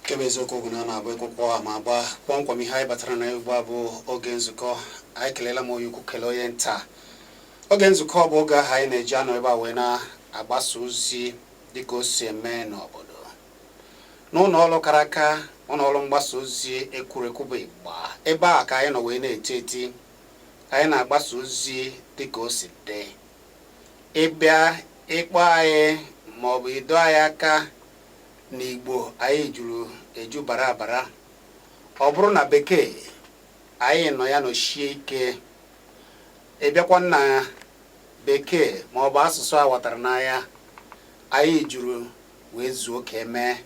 Nke bụ eziokwu bụ na ọ na-abụ ịkwụkwọ ma agba kpọmkwem. Ihe anyị batara na ugbu a bụ oge nzukọ. Anyị kelela m onye ukwu, kelee onye nta. Oge nzukọ bụ oge ahụ anyị na-eji anọ ebe a wee na-agbasa ozi dịka o si eme n'obodo, n'ụlọ ọrụ kara aka, ụlọ ọrụ mgbasa ozi ekwurekwu bụ Igba. Ebe a ka anyị nọ wee na-eti eti. Anyị na-agbasa ozi dịka o si dị. Ịbịa ịkpọ anyị maọbụ ido anyị aka n'Igbo, anyị juru eju bara abara. Ọ bụrụ na Bekee, anyị nọ ya nọchie ike. Ịbịakwa na Bekee maọbụ asụsụ a ghọtara n'anya, anyị juru wee zuo ka emee.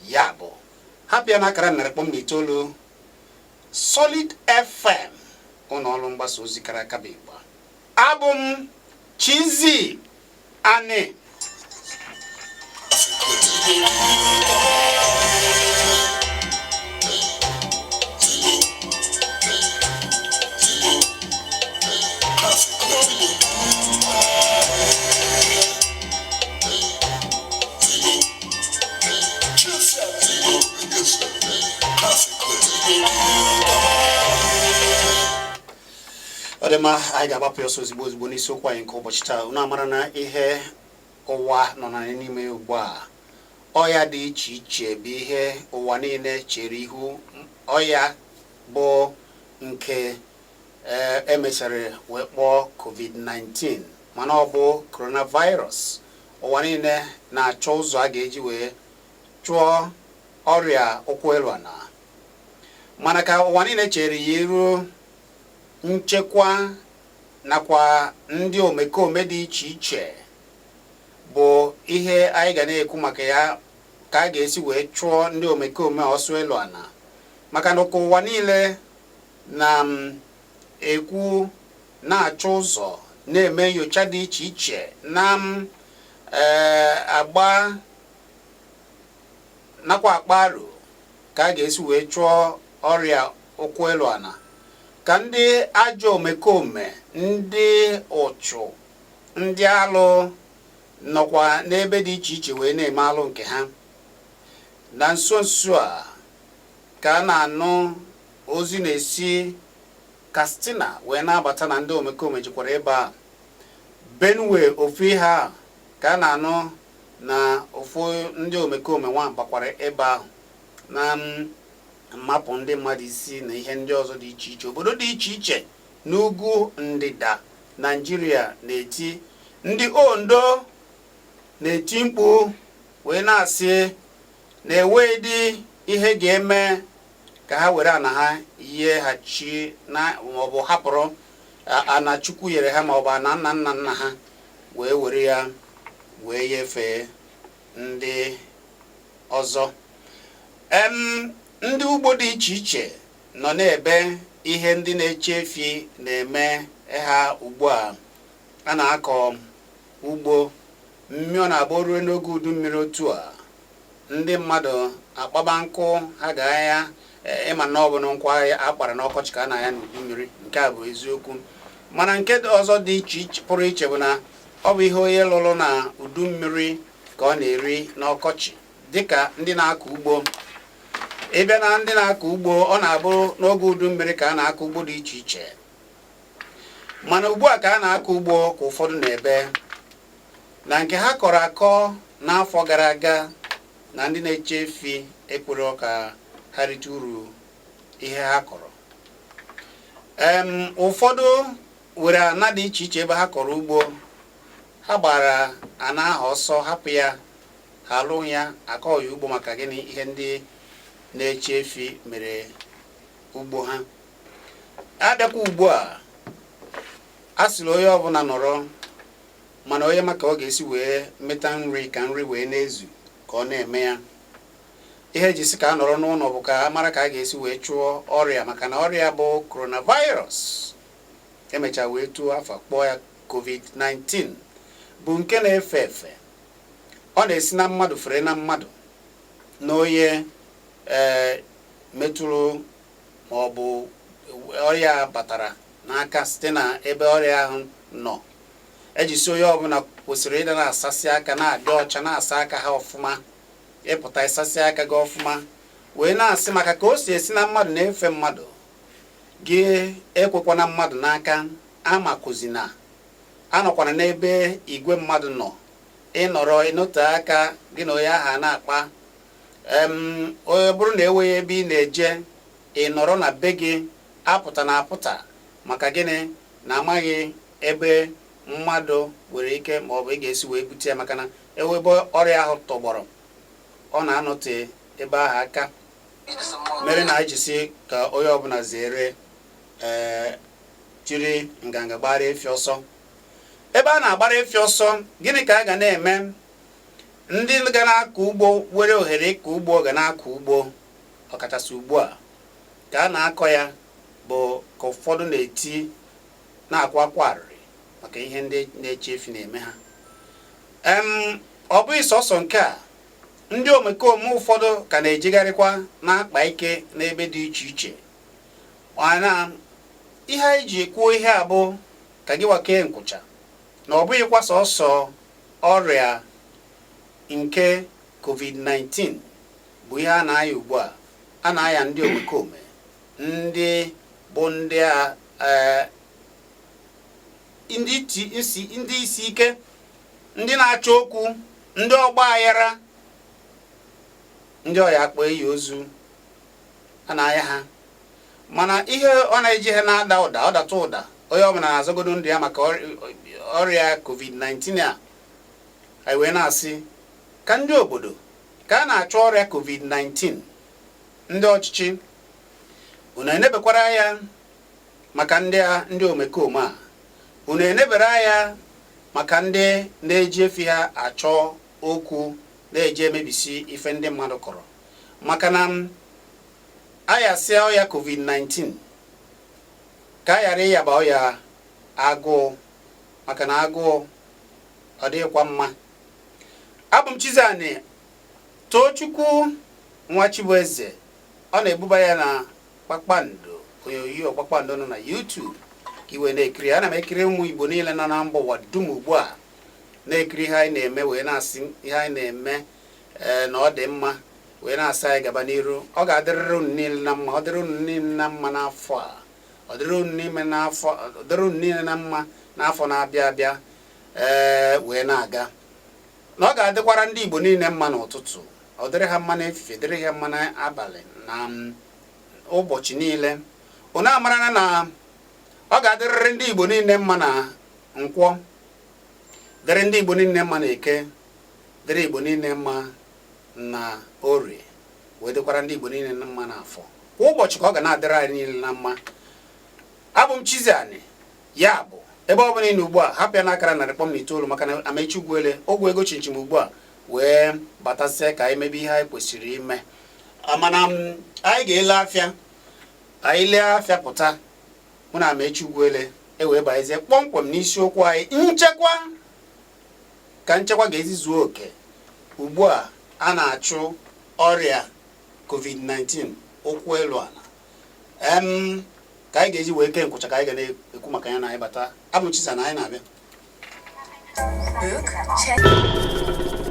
Ya bụ, hapụ ya n'akara 100.9 Solid FM, ụlọ ọrụ mgbasa ozi kara aka bụ Igbo. Abụ m Chizzy Ani. Ọ dị mma, anyị ga-agbapụ ya ọsọ ozigbo ozigbo n'isiokwu anyị nke ụbọchị taa. Unu amara na ihe ụwa nọ na n'ime ugbu a, ọya dị iche iche bụ ihe ụwa niile chere ihu. Ọya bụ nke emechara wee kpọọ COVID-19, mana ọ bụ coronavirus. Ụwa niile na-achọ ụzọ a ga-eji wee chụọ ọrịa ụkwụ elu ana. Mana ka ụwa niile chere ya iru, nchekwa nakwa ndị omekome dị iche iche bụ ihe anyị ga na-ekwu maka ya, ka a ga-esi wee chụọ ndị omekome ọsọ elu ana. Maka na ka ụwa niile na-ekwu, na-achọ ụzọ, na-eme nyocha dị iche iche, na agba nakwa akpa aro ka a ga-esi wee chụọ ọrịa ụkwụ elu ana, ka ndị ajọ omekome, ndị ụchụ, ndị alụ nọkwa n'ebe dị iche iche wee na-eme alụ nke ha. Na nso nso a ka a na-anụ ozi na-esi Katsina wee na-abata na ndị omekome jikwara ebe a. Benue, ofu ihe a ka a na-anụ na ofu ndị omekome nwa bakwara ebe ahụ na mmapụ ndị mmadụ isi na ihe ndị ọzọ dị iche iche. Obodo dị iche iche n'ugwu ndịda Naijiria na-eti, ndị Ondo na-eti mkpu wee na-asị na enweghị ihe ga-eme ka ha were ana ha yeghachi na maọbụ hapụrụ ana Chukwu nyere ha maọbụ ana nna nna nna ha wee were ya wee nyefee ndị ọzọ. Ndị ugbo dị iche iche nọ n'ebe ihe ndị na-eche efi na-eme ha ugbu a. A na-akọ ugbo mmiri, ọ na-abụ ruo n'oge udu mmiri otu a, ndị mmadụ akpaba nkụ ha ga-anya. Ịma na ọ bụ na nkwa akpara n'ọkọchị ka a na-anya n'udu mmiri. Nke a bụ eziokwu. Mana nke ọzọ dị iche iche pụrụ iche bụ na ọ bụ ihe onye lụrụ na udu mmiri ka ọ na-eri n'ọkọchị. Dịka ndị na-akọ ugbo, ịbịa na ndị na-akọ ugbo, ọ na-abụ n'oge udu mmiri ka a na-akọ ugbo dị iche iche. Mana ugbu a ka a na-akọ ugbo, ka ụfọdụ na-ebe na nke ha kọrọ akọ n'afọ gara aga na ndị na-eche efi ekwere ka ha rite uru ihe ha kọrọ. Ụfọdụ were ana dị iche iche ebe ha kọrọ ugbo, ha gbara ana ahụ ọsọ, hapụ ya, ha alụghị ya, akọghị ugbo. Maka gịnị? Ihe ndị na-eche efi mere ugbo ha. Abịakwa ugbu a, a sịrị onye ọbụla nọrọ, mana onye maka ọ ga-esi wee meta nri ka nri wee na-ezu ka ọ na-eme ya. Ihe eji sị ka a nọrọ n'ụlọ bụ ka a mara ka a ga-esi wee chụọ ọrịa, maka na ọrịa bụ coronavirus, emechaa wee tuo afa kpọọ ya COVID-19, bụ nke na-efe efe. Ọ na-esi na mmadụ fere na mmadụ, na onye ee metụrụ ma ọ bụ ọrịa batara n'aka site na ebe ọrịa ahụ nọ. Ejisi onye ọbụla kwesịrị ịdị na-asasị aka, na-adị ọcha, na-asa aka ha ọfụma. Ịpụta, ịsasị aka gị ọfụma, wee na-asị maka ka o si esi na mmadụ na-efe mmadụ, gị ekwekwana mmadụ n'aka, amakụzina, anọkwana n'ebe igwe mmadụ nọ. Ịnọrọ ịnọte aka, gị na onye ahụ a na-akpa. Onye bụrụ na enweghị ebe ị na-eje, ị nọrọ na be gị, apụta na apụta. Maka gịnị? Na amaghị ebe mmadụ nwere ike ma ọ bụ ị ga-esi wee bute ya, maka na ebe ọrịa ahụ tọgbọrọ, ọ na-anọte ebe ahụ aka. Mere na anyị ji ka onye ọbụla zere, ee, jiri nganga gbara efi ọsọ. Ebe a na-agbara efi ọsọ, gịnị ka a ga na-eme? Ndị ga na-akọ ugbo were ohere ịkọ ugbo ga na-akọ ugbo, ọkachasị ugbu a ka a na-akọ ya, bụ ka ụfọdụ na-eti na-akwa akwa arịrị maka ihe ndị na-eche efi na-eme ha. Ọ bụghị sọsọ nke a, ndị omekome ụfọdụ ka na-ejegharịkwa na-akpa ike n'ebe dị iche iche. Mana ihe anyị ji kwuo ihe a bụ ka gị wakee nkwụcha na ọ bụghịkwa sọsọ ọrịa nke COVID-19 bụ ihe a na-aya ugbu a. A na-aya ndị omekome, ndị bụ ndị a, ndị isi ike, ndị na-achọ okwu, ndị ọgba aghara, ndị ọya akpọ eyi ozu, a na-aya ha. Mana ihe ọ na-eji ha na-ada ụda, ọ data ụda, onye ọbụla na-azọgodo ndụ ya maka ọrịa COVID-19 a. Anyị wee na-asị ka ndị obodo, ka a na-achọ ọrịa COVID-19, ndị ọchịchị unu enebekwara ya maka ndị a, ndị omekome a, unu enebere anya maka ndị na-eji efi ha achọ okwu, na-eji emebisi ife ndị mmadụ kọrọ. Maka na ayasịa ọya COVID-19, ka a ghara ịyaba ọya agụụ, maka na agụụ ọ dịghịkwa mma. Abụ m Chizani Tochukwu nwa Chibueze. Ọ na-ebuba ya na Kpakpando onyonyo Kpakpando nọ na YouTube ka iwe na-ekiri. Ana m ekiri ụmụ Igbo niile nọ na mba ụwa dum ugbu a na-ekiri ihe anyị na-eme, wee na-asị ihe anyị na-eme, ee, na ọ dị mma, wee na-asị anyị gaba n'iru. Ọ ga-adịrịrị unu niile na mma. Ọ dịrị unu niile na mma n'afọ a, ọ dịrị unu n'ime n'afọ, ọ dịrị unu niile na mma n'afọ na-abịa abịa, ee, wee na-aga. Na ọ ga-adịkwara ndị Igbo niile mma n'ụtụtụ, ọ dịrị ha mma n'efifie, dịrị ha mma n'abalị na ụbọchị niile. Unu amarana na ọ ga-adịrịrị ndị Igbo niile mma na Nkwọ, dịrị ndị Igbo niile mma na Eke, dịrị Igbo niile mma na Orie, wee dịkwara ndị Igbo niile mma na Afọ. Kwa ụbọchị ka ọ ga na-adịrị anyị niile na mma. Abụ m Chiziani. Ya bụ, ebe ọ bụla ị nọ ugbu a, hapụ ya n'akara 100.9, maka na Amechi Ugwuele ogwu ego chinchin ugbu a wee batasịa ka anyị mebe ihe anyị kwesịrị ime. Mana anyị ga-ele afịa, anyị lee afịa pụta, mụ na Amechi Ugwuele e wee banyezie kpọmkwem n'isiokwu anyị, nchekwa, ka nchekwa ga-ezi zuo oke ugbu a a na-achụ ọrịa COVID-19 ụkwụ elu ala. Ka anyị ga-eji wee kee nkwụcha ka anyị ga na-ekwu maka ya na anyị bata. Abụ m Chisa na anyị na-abịa. Book, check.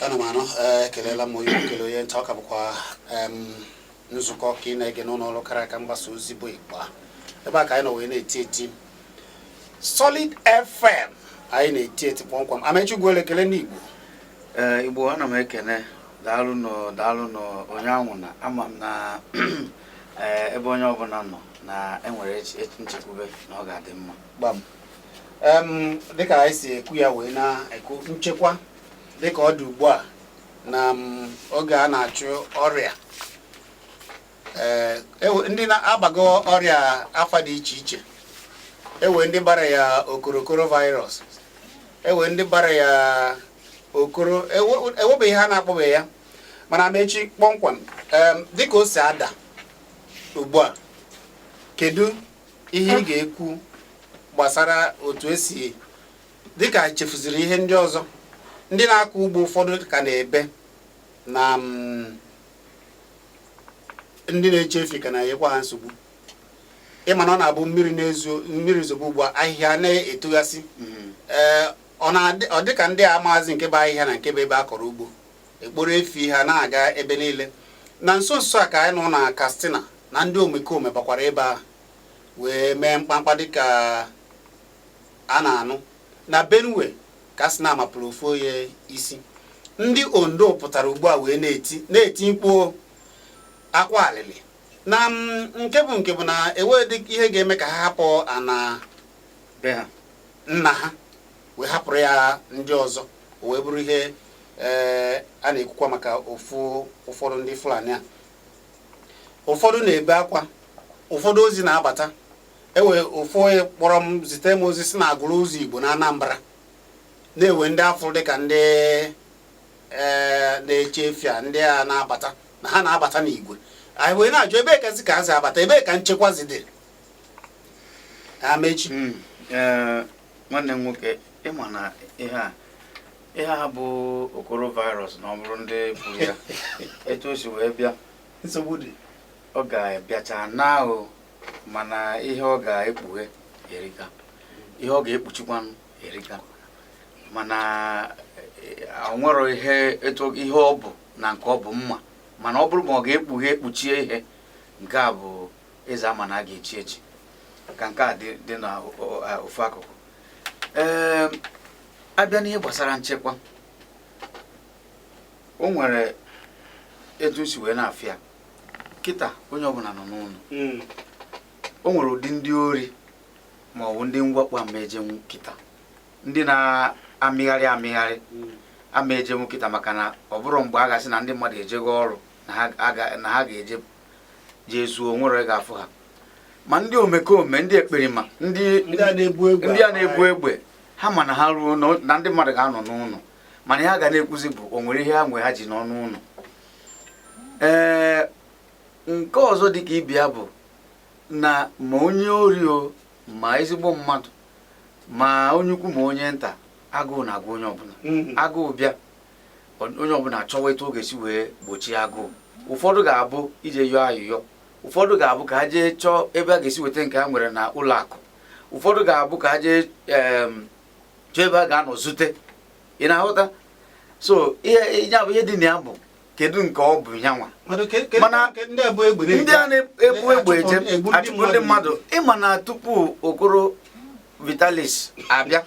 Ana m anọ. Ekelela m onye okele, onye nta. Ọ ka bụkwa nzukọ ka ị na-ege n'ụlọ ọrụ kara aka mgbasa ozi bụ Igba. Ebe a ka anyị nọ wee na-eti eti Solid FM. Anyị na-eti eti kpọmkwem. Amechi Ugwuele, ekele ndị Igbo. Ee, Igbo, ana m ekene. Daalụ nụ, daalụ nụ. Onye anwụ na ama m na ee, ebe onye ọbụla nọ na enwere nchekwube na ọ ga-adị mma. Gbam. Dịka anyị si ekwu ya wee na-ekwu, nchekwa dịka ọ dị ugbu a na oge a na-achụ ọrịa, ee, ndị na-abago ọrịa afa dị iche iche, ewe ndị gbara ya okorokoro virus, ewe ndị gbara ya okoro ewebeghị ha na-akpọbeghị ya. Mana Amechi, kpọmkwem, dịka o si ada ugbu a, kedu ihe ị ga-ekwu gbasara otu esi dịka chefuziri ihe ndị ọzọ? Ndị na-akọ ugbo ụfọdụ ka na-ebe na ndị na-eche efi ka na-enyekwa ha nsogbu. Ịma na ọ na-abụ mmiri na-ezo, mmiri zobe ugbu a, ahịhịa na-etogasị. Ee, ọ na-adị ọ dị ka ndị a maazị nke bụ ahịhịa na nke bụ ebe a kọrọ ugbo, ekporo efi ha na-aga ebe niile. Na nso nso a ka anyị nọ na Katsina na ndị omekome bakwara ebe ahụ wee mee mkpamkpa, dịka a na-anụ na Benue ka sị na amapụrụ ofu onye isi. Ndị Ondo pụtara ugbu a wee na-eti na-eti mkpu akwa alịlị na nke bụ na enweghị ihe ga-eme ka ha hapụ ana be ha, nna ha, wee hapụrụ ya ndị ọzọ. O wee bụrụ ihe ee a na-ekwukwa maka ofu ụfọdụ ndị Fulani a. Ụfọdụ na-ebe akwa, ụfọdụ ozi na-abata. Ewe ofu onye kpọrọ m, zite m ozi, si na agụrụ ụzọ Igbo na Anambra na-ewe ndị afọ dịka ndị ee na-eche efi a, ndị a na-abata na ha na-abata n'igwe. Anyị wee na-ajụ ebee ka zi ka ha si abata, ebee ka nchekwa zi dị, Amechi? Ee, nwanne m nwoke, ịma na ihe a bụ okoro virus, na ọ bụrụ ndị buru ya etu o si wee bịa, nsogbu dị. Ọ ga-abịacha na o, mana ihe ọ ga-ekpughe erika, ihe ọ ga-ekpuchikwanụ erika. Mana o nwero ihe etu ihe ọ bụ na nke ọ bụ mma, mana ọ bụrụ ma ọ ga-ekpughe ekpuchie ihe nke a bụ eze ama na a ga-echi echi ka nke a dị na ofu akụkụ. Ee, abịa n'ihe gbasara nchekwa, o nwere etu si wee na-afịa kịta. Onye ọbụla nọ n'ụlọ. O nwere ụdị ndị ori ma ọ bụ ndị mwakpo ama ejenwu kịta, ndị na-amịgharị amịgharị ama ejenwu kịta, maka na ọ bụrụ mgbe a gasị na ndị mmadụ ejego ọrụ na ha ga-eje jee zuo, nwere ga-afụ ha. Ma ndị omekome, ndị ekperima, ndị ndị a na-ebu egbe, ndị a na-ebu egbe, ha ma na ha ruo na ndị mmadụ ga-anọ n'ụlọ, mana ihe a ga na-ekwuzi bụ o nwere ihe ha nwe ha ji nọ n'ụlọ. Ee, nke ọzọ dị ka ibia bụ na ma onye ori o, ma ezigbo mmadụ, ma onye ukwu, ma onye nta, agụụ na-agụ onye ọbụla. Agụụ bịa, onye ọbụla achọwa etu ọ ga-esi wee gbochie agụụ. Ụfọdụ ga-abụ ije yọọ ayụyọ, ụfọdụ ga-abụ ka ha jee chọọ ebe a ga-esi weta nke ha nwere na ụlọ akụ, ụfọdụ ga-abụ ka ha jee chọọ ebe a ga-anọ zute. Ị na-aghọta? So ihe ya bụ ihe dị na ya bụ kedu nke ọ bụ nyanwa. Mana ndị a bụ egbe ndị a na-ebu egbe eje egbu ndị achụpụ ndị mmadụ. Ịma na tupu Okoro Vitalis abịa,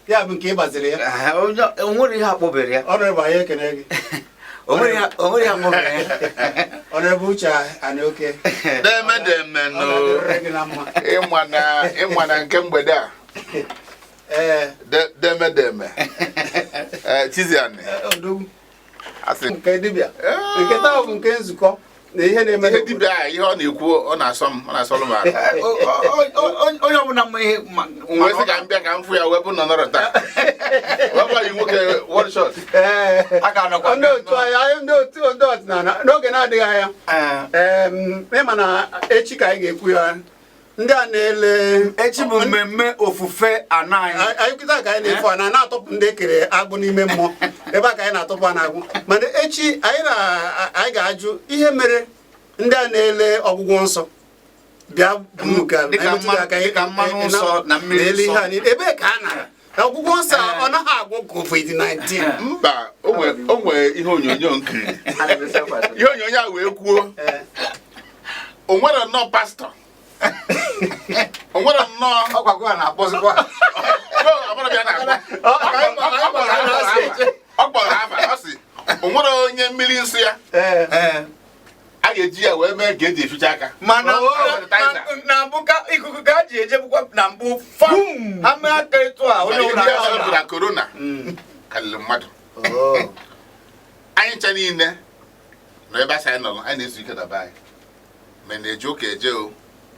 ya bụ nke ị gbaziri ya, onye onwere ihe akpọbere ya. Ọnụrịbụ, anyị ekene gị. Onwere ihe akpọbere ya. Ọnụrịbụ Uche Anioke. Deme deme. Ọ Nụ. ga-adịrịrị gị na mma. Ịma na nke mgbede a, deme deme, ee, Chiziani. Odogwu. Asị nke dibịa nke taa bụ nke nzukọ na ihe na-eme ihe n'obodo. Dibịa a, ihe ọ na-ekwu, ọ na-asọ m, ọ na-asọrọ m arụ. Onye ọbụla ma ihe M wee sị ka m bịa ka m fụ ya, wee bụ nọ nọrọ taa, wee gwa yi nwoke one shot. Ee. A ga-anọkwa. Ndị otu anyị, ndị otu ndị ọdịnala, n'oge na-adịghị anya, ịma na echi ka anyị ga-ekwu ya, ndị a na-ele Echi bụ mmemme ofufe ana anyị. Anyị kịta ka anyị na-efu a na na-atọpụ ndị ekere agbụ n'ime mmụọ, ebe a ka anyị na-atọpụ a na-agbụ. Mana echi anyị ga-ajụ ihe mere ndị a na-ele ọgwụgwọ nsọ bịa buru ka Dịka na-emetụ gị aka, dịka mmanụ nsọ na mmiri na-ele nsọ. ihe a niile. Ebee ka a nara ọgwụgwọ nsọ a? Ọ naghị agwọ COVID-19? Mba, o nwee ihe onyonyo nkiri, ihe onyonyo a wee kwuo o nwere nnọọ pastọ, o nwere nnọọ Ọkwakwa a na-akpọzikwa. No, agbara bịa na-akpọ. Ọ kpọrọ afa, ọ sị o nwere onye mmiri nsị ya a ga-eji ya wee mee ka eji eficha aka. Mana Oh, sanitizer. na mbụ ka ikuku ka a ji ejebukwa na mbụ fa ha mee aka etu a onye Ihe ọbụla ndị aka ọzọ ọla. bụ na corona karịrị mmadụ. Anyị ncha niile nọ ebe asị anyị nọrọ, anyị na-ezu ike na be anyị, ma ị na-eje ụka eje o,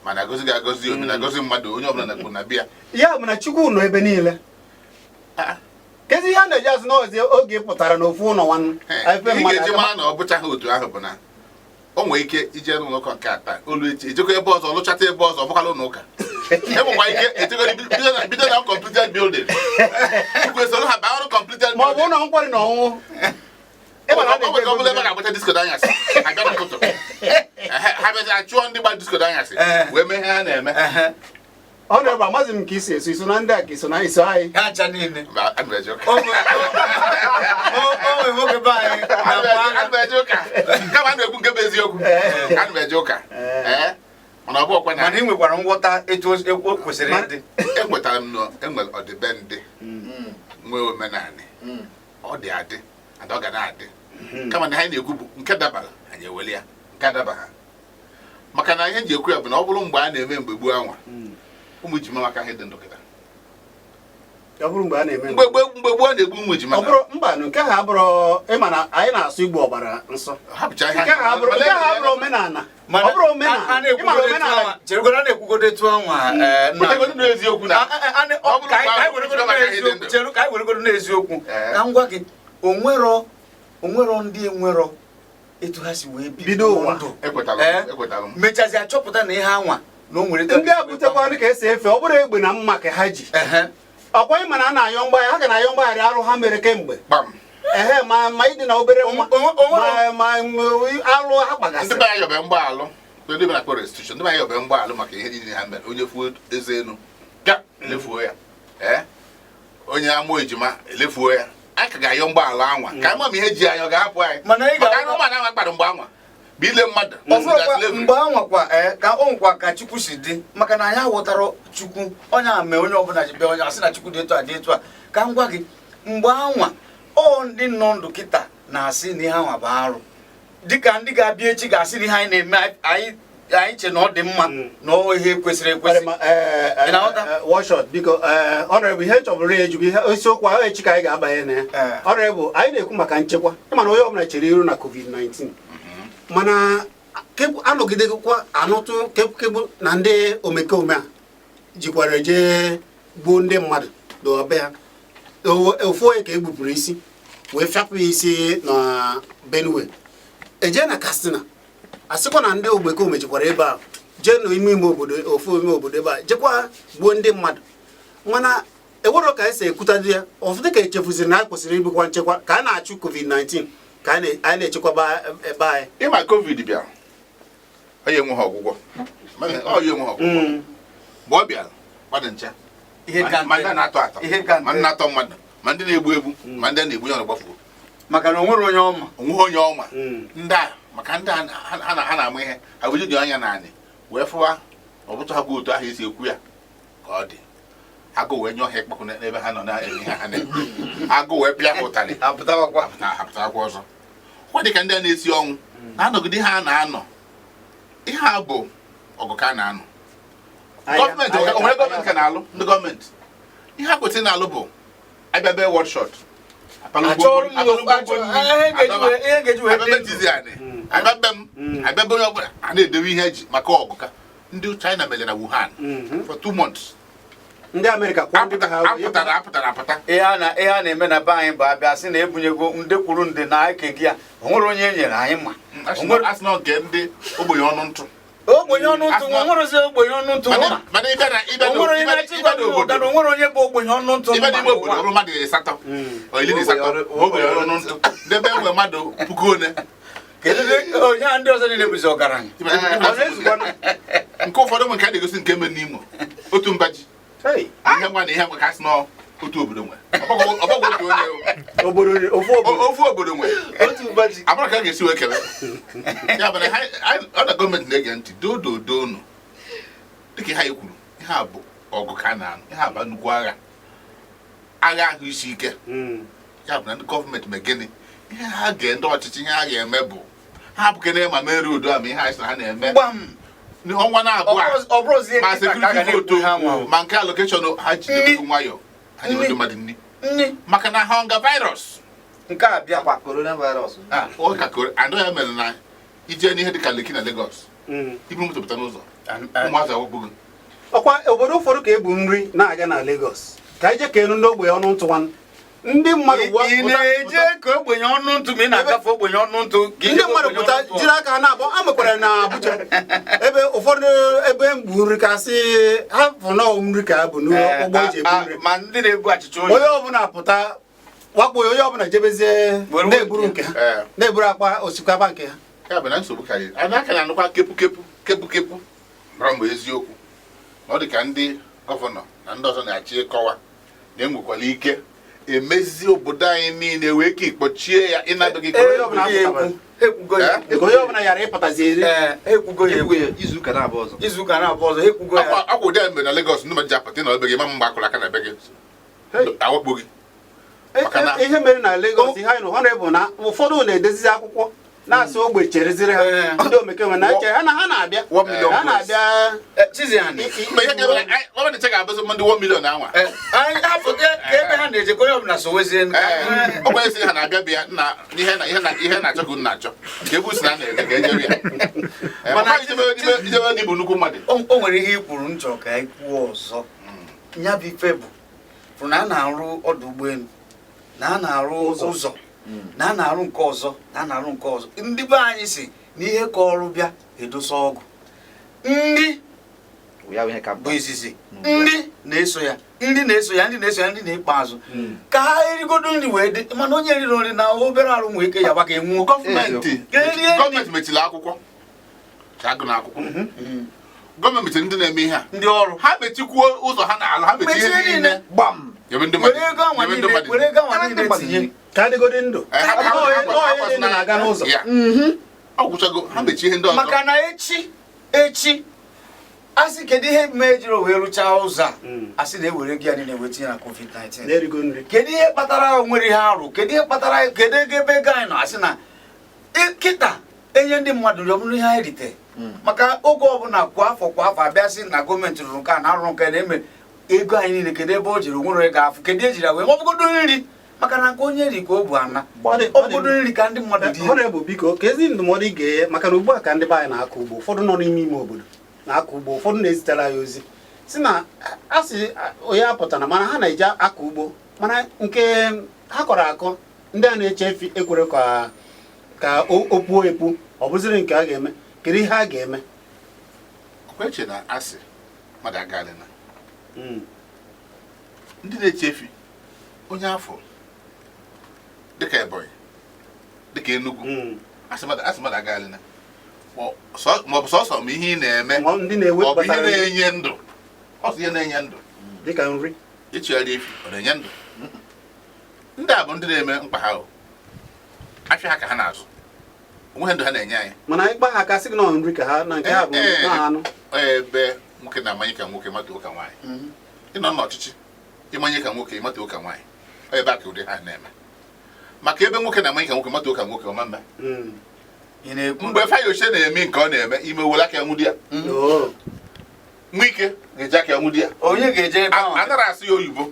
mana agọzi gị agọzi o, ma na-agọzi mmadụ, onye ọbụla na-ekwu na bịa. Ya bụ na Chukwu nọ ebe niile. Kezi ihe a na-eji azụ n'ọzi oge ị pụtara n'ofu ụlọ nwanne Ị ga-eji mara na ọ bụchaghị otu ahụ bụ na o nwere ike ije n'ụlọ ụka nke a taa, olu echi ejekwa ebe ọzọ, lụchata ebe ọzọ, ọ bụkwala ụlọ ụka. Enwekwa ike ejegoro bido na completed building, Chukwu esoro ha baa ọrụ completed ma ọ bụ building. ụlọ nkwari na ọṅụṅụ. Ọ nwere ka ọ bụla ebe a ga-agbacha disco n'anyasị, abịa n'ụtụtụ. Ehe, ha bịazi achụọ ndị gba disco n'anyasị wee mee ihe ha na-eme. Ọ na-ebe amaghị m ka isi eso iso na ndị a ka iso na iso anyị. Ha ncha niile. Mba, ana m eje ụka. O nwere nwoke be anyị na Ana m eje ụka, kama a na-ekwu nke bụ eziokwu, ana m eje ụka. Ee, mana ọ bụ ọkwa na Mana ị nwekwara nghọta etu o kwesịrị ịdị. Ekwetara m na enwere ọdịbendị, nwee omenanị, ọ dị adị and ọ ga na-adị, kama na anyị na-ekwu bụ nke dabara anyị eweli ya, nke adabaghị, maka na ihe nji ekwu ya bụ na ọ bụrụ mgbe a na-eme mgbe gboo anwa, ụmụ ejima maka ihe dị ndụ kịta. Ọ bụrụ mgbe a na-eme Mgbe gboo, mgbe gboo a na-egbu ụmụ ejima. Ọ bụrụ mba, nke ha abụrụ, ịma na anyị na-asụ Igbo ọgbara nsọ. Hapụcha ihe. Nke ha abụrụ omenala, ọ bụrụ omenala, ịma na omenala. Cheregodo, a na-ekwugodo etu anwa, nna. Wetegodo n'eziokwu na ọ bụrụ Ka anyị mgbe ka anyị ahụ, weregodo maka ihe dị n'eziokwu ndụ. Chere ka anyị weregodo n'eziokwu ka m gwa gị, onwero onwero ndị enwero etu ha si wee bido ụwa. ndụ. Ekwetara m, ekwetara m. Mechazi achọpụta na ihe anwa na o nwere etu Ndị a butekwanụ ka esi efe, ọ bụrụ egbe na mma ka ha ji. Ọkwa ịma na a na-ayọ mgbaghara, ha ga na-ayọ mgbaghara arụ ha mere kemgbe. Kpam. Ehe, ma ịdị na obere nwa ma alụ ha Ndị kpagasịrị. be anyị yọbe mgbaalụ, ndị be na-akpọ restitution, ndị be anyị yọbe mgbaalụ maka ihe niile ha mere. Onye fuo eze enu ga elefuo ya, ee, onye amụ ejima elefuo ya, anyị ka ga-ayọ mgbaalụ anwa ka anyị ma ma ihe ji anyị ọ ga-ahapụ anyị. Mana ị maka anụmanụ anwa kpara mgbe anwa bụ ile mmadụ na Ọfụrụkwa slavery. Mgbe anwakwa, ee, ka o nwekwa ka Chukwu si dị, maka na anyị aghọtara Chukwu, onye a mee onye ọbụla ji bịa, onye asị na Chukwu dị etu a, dị etu a. Ka m gwa gị, mgbe anwa ọ ndị nọ ndụ kịta na-asị na ihe anwa bụ arụ, dịka ndị ga-abịa echi ga-asị na ihe anyị na-eme, anyị che na ọ dị mma, na ọ ihe kwesịrị ekwesị. Ị na-aghọta? Wọshọt, biko, honorable, ihe chọbụrụ ya ejubu ihe isiokwu ahụ, echi ka anyị ga-abanye na ya. Honorable, anyị na-ekwu maka nchekwa, ịma na onye ọbụla chere iru na COVID-19, mana anọgidekwa anụtụ kebụ na ndị omekome a jikwara jee gbuo ndị mmadụ n'ọbe ha. Ofu onye ka e gbupụrụ isi wee fịapụ ya isi na Benue, eje na Katsina, asịkwa na ndị omekome jikwara ebe a jee n'ime ime obodo, ofu ime obodo ebe a, jekwa gbuo ndị mmadụ. Mana ewero ka anyị si ekwutadị ya ọfụdụ ka echefuziri na anyị kwesịrị ibukwa nchekwa ka a na-achụ COVID-19, ka anyị na-echekwaba ebe anyị. Ịma COVID bịara, onye enweghị ọgwụgwọ. Ọ ya enweghị ọgwụgwọ. Mgbe ọ bịara, mmadụ ncha Ihe ka ma ndị na-atọ atọ, Ihe ka ma ndị na-atọ mmadụ, ma ndị na-egbu egbu, ma ndị na-egbu ya ọrụ gbafuo. Maka na o nwere onye ọma. Onweghị onye ọma. Ndị a, maka ndị a ha na-ama ihe ha wee dị anya naanị wee fụwa ọbụtụ ha bụ otu ahụ esi ekwu ya ka ọ dị, agụ wee nyụọ ha ịkpọkụ n'ebe ha nọ na-eme ihe ha na-eme, agụ wee pịa ha ụtalị. Apụtawakwa. Na apụtakwa ọzọ kwa, dịka ndị a na-esi ọnwụ na-anọgide, ha na-anọ, ihe a bụ ọgụ ka a na-anọ. Gọọmenti onwere gọọmenti ka na-alụ, ndị gọọmenti ihe ha kwesịrị na-alụ bụ abịa bee word shot. Achọrọ m ihe ga-eji wee abịa dị ndụ. tizi anị, abịa be m, abịa be onye ọbụla, a na-edewe ihe eji maka ọgụ ka ndị China mere na Wuhan for 2 months. Ndị Amerịka kwụọ ndị be ha. Apụtara apụtara apụta. Ihe a na-eme na be anyị bụ abịa sị na ebunyego nde kwuru nde na eke gị ya, o nwere onye e nyere anyị ma. Asị na nke ndị ogbenye ọnụ ntụ. Ogbenye ọnụ ntụ, o nwere ogbenye ọnụ ntụ ma. Mana ịbịa na ịbịa O nwere onye na-achị ịbịa ịgwa m n'obodo na o nwere onye bụ ogbenye ọnụ ntụ ịbịa n'ime n'ụwa. obodo, ọ bụrụ mmadụ 8, 18, ogbenye ọnụ ntụ n'ebe enwe mmadụ puku one. Kedu onye a ndị ọzọ niile bụzi ọgaranya? Nke ụfọdụ ụmụ nke a na-egosi nke mere n'Imo, otu mba ji ihe nwa na ihe nwa ka a sị nọ otu obodo nwe, ọbọgwụ otu onye o. Obodo, ofu obodo. Ofu obodo nwe. Otu mba ji. Abụrụ ka a ga-esi wee kele ya bụ na ọ na gọọmenti na-ege ntị dododo unu, dịka ihe anyị kwuru, ihe a bụ ọgụ ka a na-anụ, ihe a bụ nnukwu agha, agha ahụ isi ike. Ya bụ na ndị gọọmenti mee gịnị, ihe ha ga ndị ọchịchị, ihe ha ga-eme bụ ha hapụkene ma mere udo a, ma ihe ha sị na ha na-eme n'ọnwa na-abụọ a, Ọ bụrụzie ma kịta ka a ga security na-ekwu vote, ha nwa. ma nke allocation, ha ji Nni. nwayọ, ha ji ndị mmadụ nni Nni. maka na hunger virus Nke a bịakwa. Coronavirus. Ọ ka andọ ya mere na ije n'ihe dịka Lekki na Lagos, iburu moto pụta n'ụzọ, ụmụazị awakpo gị. Ọkwa obodo ụfọdụ ka ebu nri na-aga na Lagos ka anyị jee kenu ndị ogbenye ọnụ ntụwa ndị mmadụ Ị na-eje ka ogbenye ọnụ ntụ, ma ị na-agafe ogbenye ọnụ ntụ ka ije ndị mmadụ ogbenye pụta ọnụ ntụ. jiri aka ha na-abụ a mekwara na Abuja, ebe ụfọdụ ebe mbu nri ka sị ha fụ na nri ka bụ n'ụgbọ eji ebu nri. Ma ndị na-ebu achịcha oyi. Onye ọbụla pụta wakpo ya, onye ọbụla jebezie Were na-eburu nke ha, na-eburu akpa osikapa nke ha. Ya bụ na nsogbu karịrị a na-aka na-anụkwa kepu kepu kepu kepu mara mgbe eziokwu na ọ dị ka ndị gọvanọ na ndị ọzọ na-achị ịkọwa na enwekwara ike emezi obodo anyị niile wee ka ikpọchie ya ịnadụghị. Onye ọbụla apụtara. Ekwugo ya. Nke onye ọbụla ghara ịpụtazi eri. Ee, ekwugo ya. Ekwugo ya izuụka na-abụọ ọzọ. Izuụka na-abụọ ọzọ, ekwugo ya. Akwa ụdị a mere na Lagos, ndị mmadụ ji apụta ịnọ ebe gị ma mgbe akụrụ aka na be gị awakpo gị. Maka na- Ihe mere na Lagos, ihe anyị nụ honorable, na ụfọdụ na-edezizi akwụkwọ na-asị ogbe chereziri ha ndị omekome na-eche ha na ha na-abịa 1 million ha na-abịa. Chiziani. Mgbe ihe ga-eme, gọọmenti ga-abụzi ndị 1 million anwa. Anyị hapụ ka ebe ha na-eje, ka onye ọbụla sowezie. Ee, ọ kwere sị ha na-abịa bịa na ihe na ihe na ihe na-achọ ka unu na-achọ ka ebu si na na-ede ka ejere ya. Ee, Mana maka ijebe n'ịbụ nnukwu mmadụ. O nwere ihe i kwuru m chọrọ ka anyị kwuo ọzọ. Ya bụ ife bụ bụ na a na-arụ ọdụ ụgbọelu, na a na-arụ ụzọ, na a na-arụ nke ọzọ, na a na-arụ nke ọzọ. Ndị be anyị si na ihe ka ọrụ bịa edosa ọgwụ ndị Ya bụ ihe ka bụ mkpa. izizi, ndị na-eso ya, ndị na-eso ya, ndị na-eso ya, ndị na-ikpeazụ ka ha erigodo nri wee dị. Mana onye riri nri na obere arụ nwee ike ya gbaka enwuo. Gọọmenti Erie nri. Gọọmenti mechiri akwụkwọ ka agụ na akwụkwọ. Gọọmenti mechiri ndị na-eme ihe a. Ndị ọrụ. Ha mechikwuo ụzọ ha na-alụ, ha mechie Mechie ihe niile. niile. Gbam. Nyebe ndị mmadụ, Were ego anwa nyebe ndị niile, mmadụ. were ego anwa Nyebe ndị niile mmadụ tinye. nri. Ka adịgodi ndụ. Eh, Onye dị ndụ na-aga n'ụzọ. Ya. Ọ gwụchago, ha mechie ihe ndị ọzọ. Maka na echi echi asị kedu ihe mee ejiri wee rụchaa ụzọ a, asị na ewere gị ya niile wee tinye na COVID-19. Na-erigo nri. Kedu ihe kpatara o nwere ihe arụ? Kedu ihe kpatara? Kedu ego ebe ego anyị nọ? Asị na kịta enye ndị mmadụ nri, ọ bụrụ ihe anyị rite maka oge ọbụla, kwa afọ kwa afọ, abịa sị na gọọmenti rụrụ nke a na arụrụ nke a na-eme ego anyị niile, kedu ebe o jere? Onwere ego afụ, kedu ejiri ya wee ma ọ bụgodo nri? Maka na nke onye ri ka o bu ana. Ọ Ọ bụgodo nri ka ndị mmadụ dị. Honorable, biko, ka ezi ndụmọdụ ị ga-enye, maka na ugbu a ka ndị be anyị na-akọ ugbo, ụfọdụ nọ n'ime ime obodo na-akọ ugbo, ụfọdụ na-ezitere anyị ozi si na a sị onye apụtara, mana ha na-eji akọ ugbo, mana nke ha kọrọ akọ, ndị a na-eche efi ekwere ka o puo epu, ọ bụziri nke a ga-eme. Kedu ihe a ga-eme? Ọkwa eche na asị mmadụ agalị na ndị na-eche efi, onye afọ dịka Ebonyi, dịka Enugu, asị mmadụ agalị na ma ọ bụ sọsọ ma ihe ị na-eme Ma ndị na-ewe ma ọ bụ ihe gbasara nri. Na-enye ndụ, ọ sọ ihe na-enye ndụ. Dịka nri. Ịchịgharị efi, ọ na-enye ndụ? Ndị a bụ ndị na-eme mkpa ha o afịa ha ka ha na-azụ onwe ha, ndụ ha na-enye anyị. Mana ịkpa ha aka sị gị na ọ nri ka ha na nke ha bụ na anụ. Ebe nwoke na-amanye ka nwoke matuo ka nwaanyị, ịnọ n'ọchịchị ịmanye ka nwoke ịmatuo ka nwaanyị, ọ ebe a ka ụdị ha na-eme. Maka ebe nwoke na-amanye ka nwoke matuo ka nwoke, ọma mme. Ị na-ekwu Mgbe Fayose na-eme nke ọ na-eme, ime were aka ya nwụdi ya. Nwike ga-eji aka ya nwụdi ya. Onye ga-eje ebe ahụ? Anara asụ ya oyibo,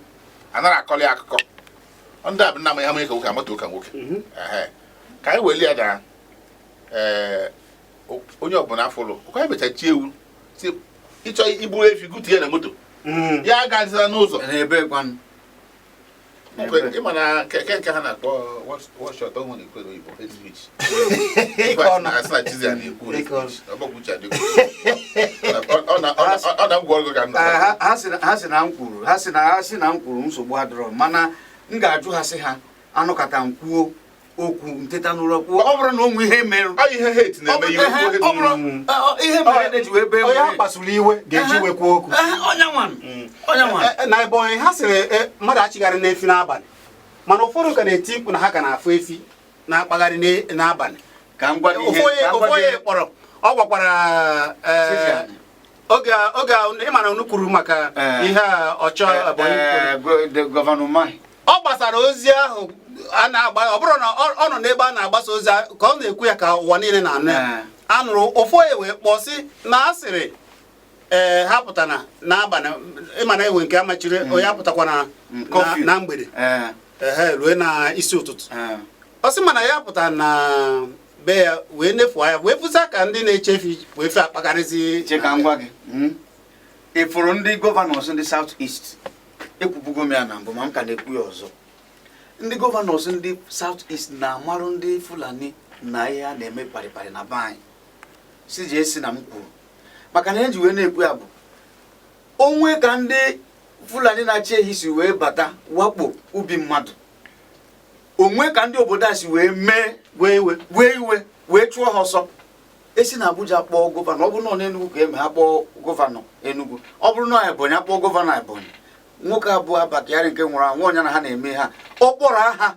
anara akọli ya akụkọ. Ndị a bụ nna amanye ka nwoke amatuo ka nwoke. Ehe. Ka anyị weli ya na ee, onye ọbụla afụlụ ụka anyị mecha chi ewu si ịchọ iburu efi gụtie ya na moto ya agazila n'ụzọ. N'ebe kwanụ? Ịma na nke ha na-akpọ wọshọt ọnwụ na-ekwe n'oyibo hate speech. Ịkọ ọnụ. Asị na Chizzy a na-ekwu hate Ịkọ ọnụ. speech. Ọ bụkwa uche adịghị. Ọ na ngwa ọrụ ka m nọ. Ha sị na m kwuru, ha sị na m kwuru, nsogbu adịrọ, mana m ga-ajụ ha, sị ha anụkata m kwuo okwu nteta n'ụlọ kwuo, ọ bụrụ na o nwe ihe merụ. Ọ ihe hate na-eme ihe ọ okwu hate. bụrụ ihe mere na-eji wee bee. Onye a kpasuru iwe ga-eji iwe kwuo okwu. Onye nwan, onye nwan. Na Ebonyi, ha sịrị mmadụ achịgharị n'efi n'abalị, mana ụfọdụ ka na-eti mkpu na ha ka na-afụ efi na-akpagharị n'abalị. Ka m gwa gị ihe Ofu onye ka m ofu gwa gị onye kpọrọ, ọ gwakwara Chiziani. Oge a, ị mara unu kwuru maka ihe a ọchọ Ebonyi kwuru. Gọvanọ Umahi. Ọ gbasara ozi ahụ a na-agba, ọ bụrụ na ọ nọ n'ebe a na-agbasa ozi ahụ, ka ọ na-ekwu ya ka ụwa niile na-anụ ya. Anụrụ ofu onye wee kpọọ sị na asịrị ee ha pụtara n'abalị, ịma na ewe nke amachiri onye apụtakwa na Curfew. na mgbede, ehe, rue na isi ụtụtụ. Ọ sị mana ya pụtara na be ya wee nefuo ya, wee fụsa ka ndị na-eche efi wee fe akpakarịzi. Che ka m gwa gị, ị fụrụ ndị governors ndị South East, ekwubugo m ya na mbụ ma m ka na-ekwu ya ọzọ, ndị governors ndị South East na-amarụ ndị Fulani na ihe a na-eme parịparị na be anyị, si jee si na m kwuru, maka na eji wee na-ekwu ya bụ onwe ka ndị Fulani na-achị ehi si wee bata wakpo ubi mmadụ, onwe ka ndị obodo a si wee mee wee iwe, wee iwe wee chụọ ha ọsọ. Esi na Abuja kpọọ governor, ọ bụrụ na ọ n'Enugu ka eme, ha kpọọ governor Enugu, ọ bụrụ na Ebonyi, akpọọ governor Ebonyi. Nwoke abụọ Abba Kyari nke nwụrụ anwụ, ọnya na ha na-eme ha, ọ kpọrọ aha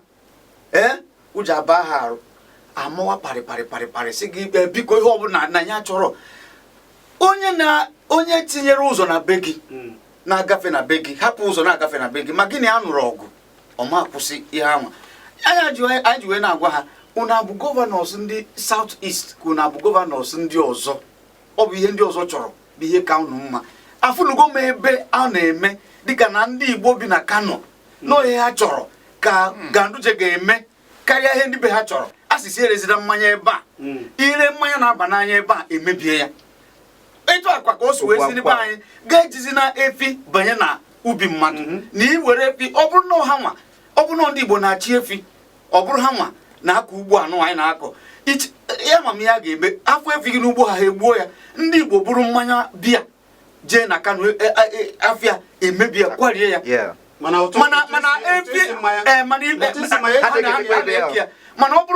ee ụjọ aba ha arụ, amawa parị parị parị parị, sị gị, "Ee, biko, ihe ọbụla na ya chọrọ." Onye na onye tinyere ụzọ na be gị na-agafe na be gị, hapụ ụzọ na-agafe na be gị, ma gịnị a nụrụ ọgụ ọma kwụsị ihe anwa anyị ji wee na-agwa ha, unu abụ governors ndị South East ka unu abụ governors ndị ọzọ, ọ bụ ihe ndị ọzọ chọrọ bụ ihe ka unu mma. Afụnugo m ebe a na-eme dịka na ndị Igbo bi na Kano n'ohe ha chọrọ ka Ganduje ga-eme karịa ihe ndị be ha chọrọ. Asịsị erezina mmanya ebe a, ire mmanya na-aba n'anya ebe a emebie ya. Etu akwa ka o si wee si n'ebe anyị ga-ejizi na efi banye na ubi mmadụ na iwere efi, ọ bụrụ na ha nwa, ọ bụrụ na ndị Igbo na-achị efi, ọ bụrụ ha nwa na-akọ ugbo anụ anyị na-akọ ya, ma m ya ga-eme afọ efi gị n'ugbo ha, ha egbuo ya. Ndị Igbo buru mmanya bịa jee na Kano, afịa emebie, kwarie ya. Mana ụtụ mana ụtụ mana ụtụ efi isi mmanya. Ee, mana ibe Ụtụ isi mmanya ha na-eke ya. Mana ọ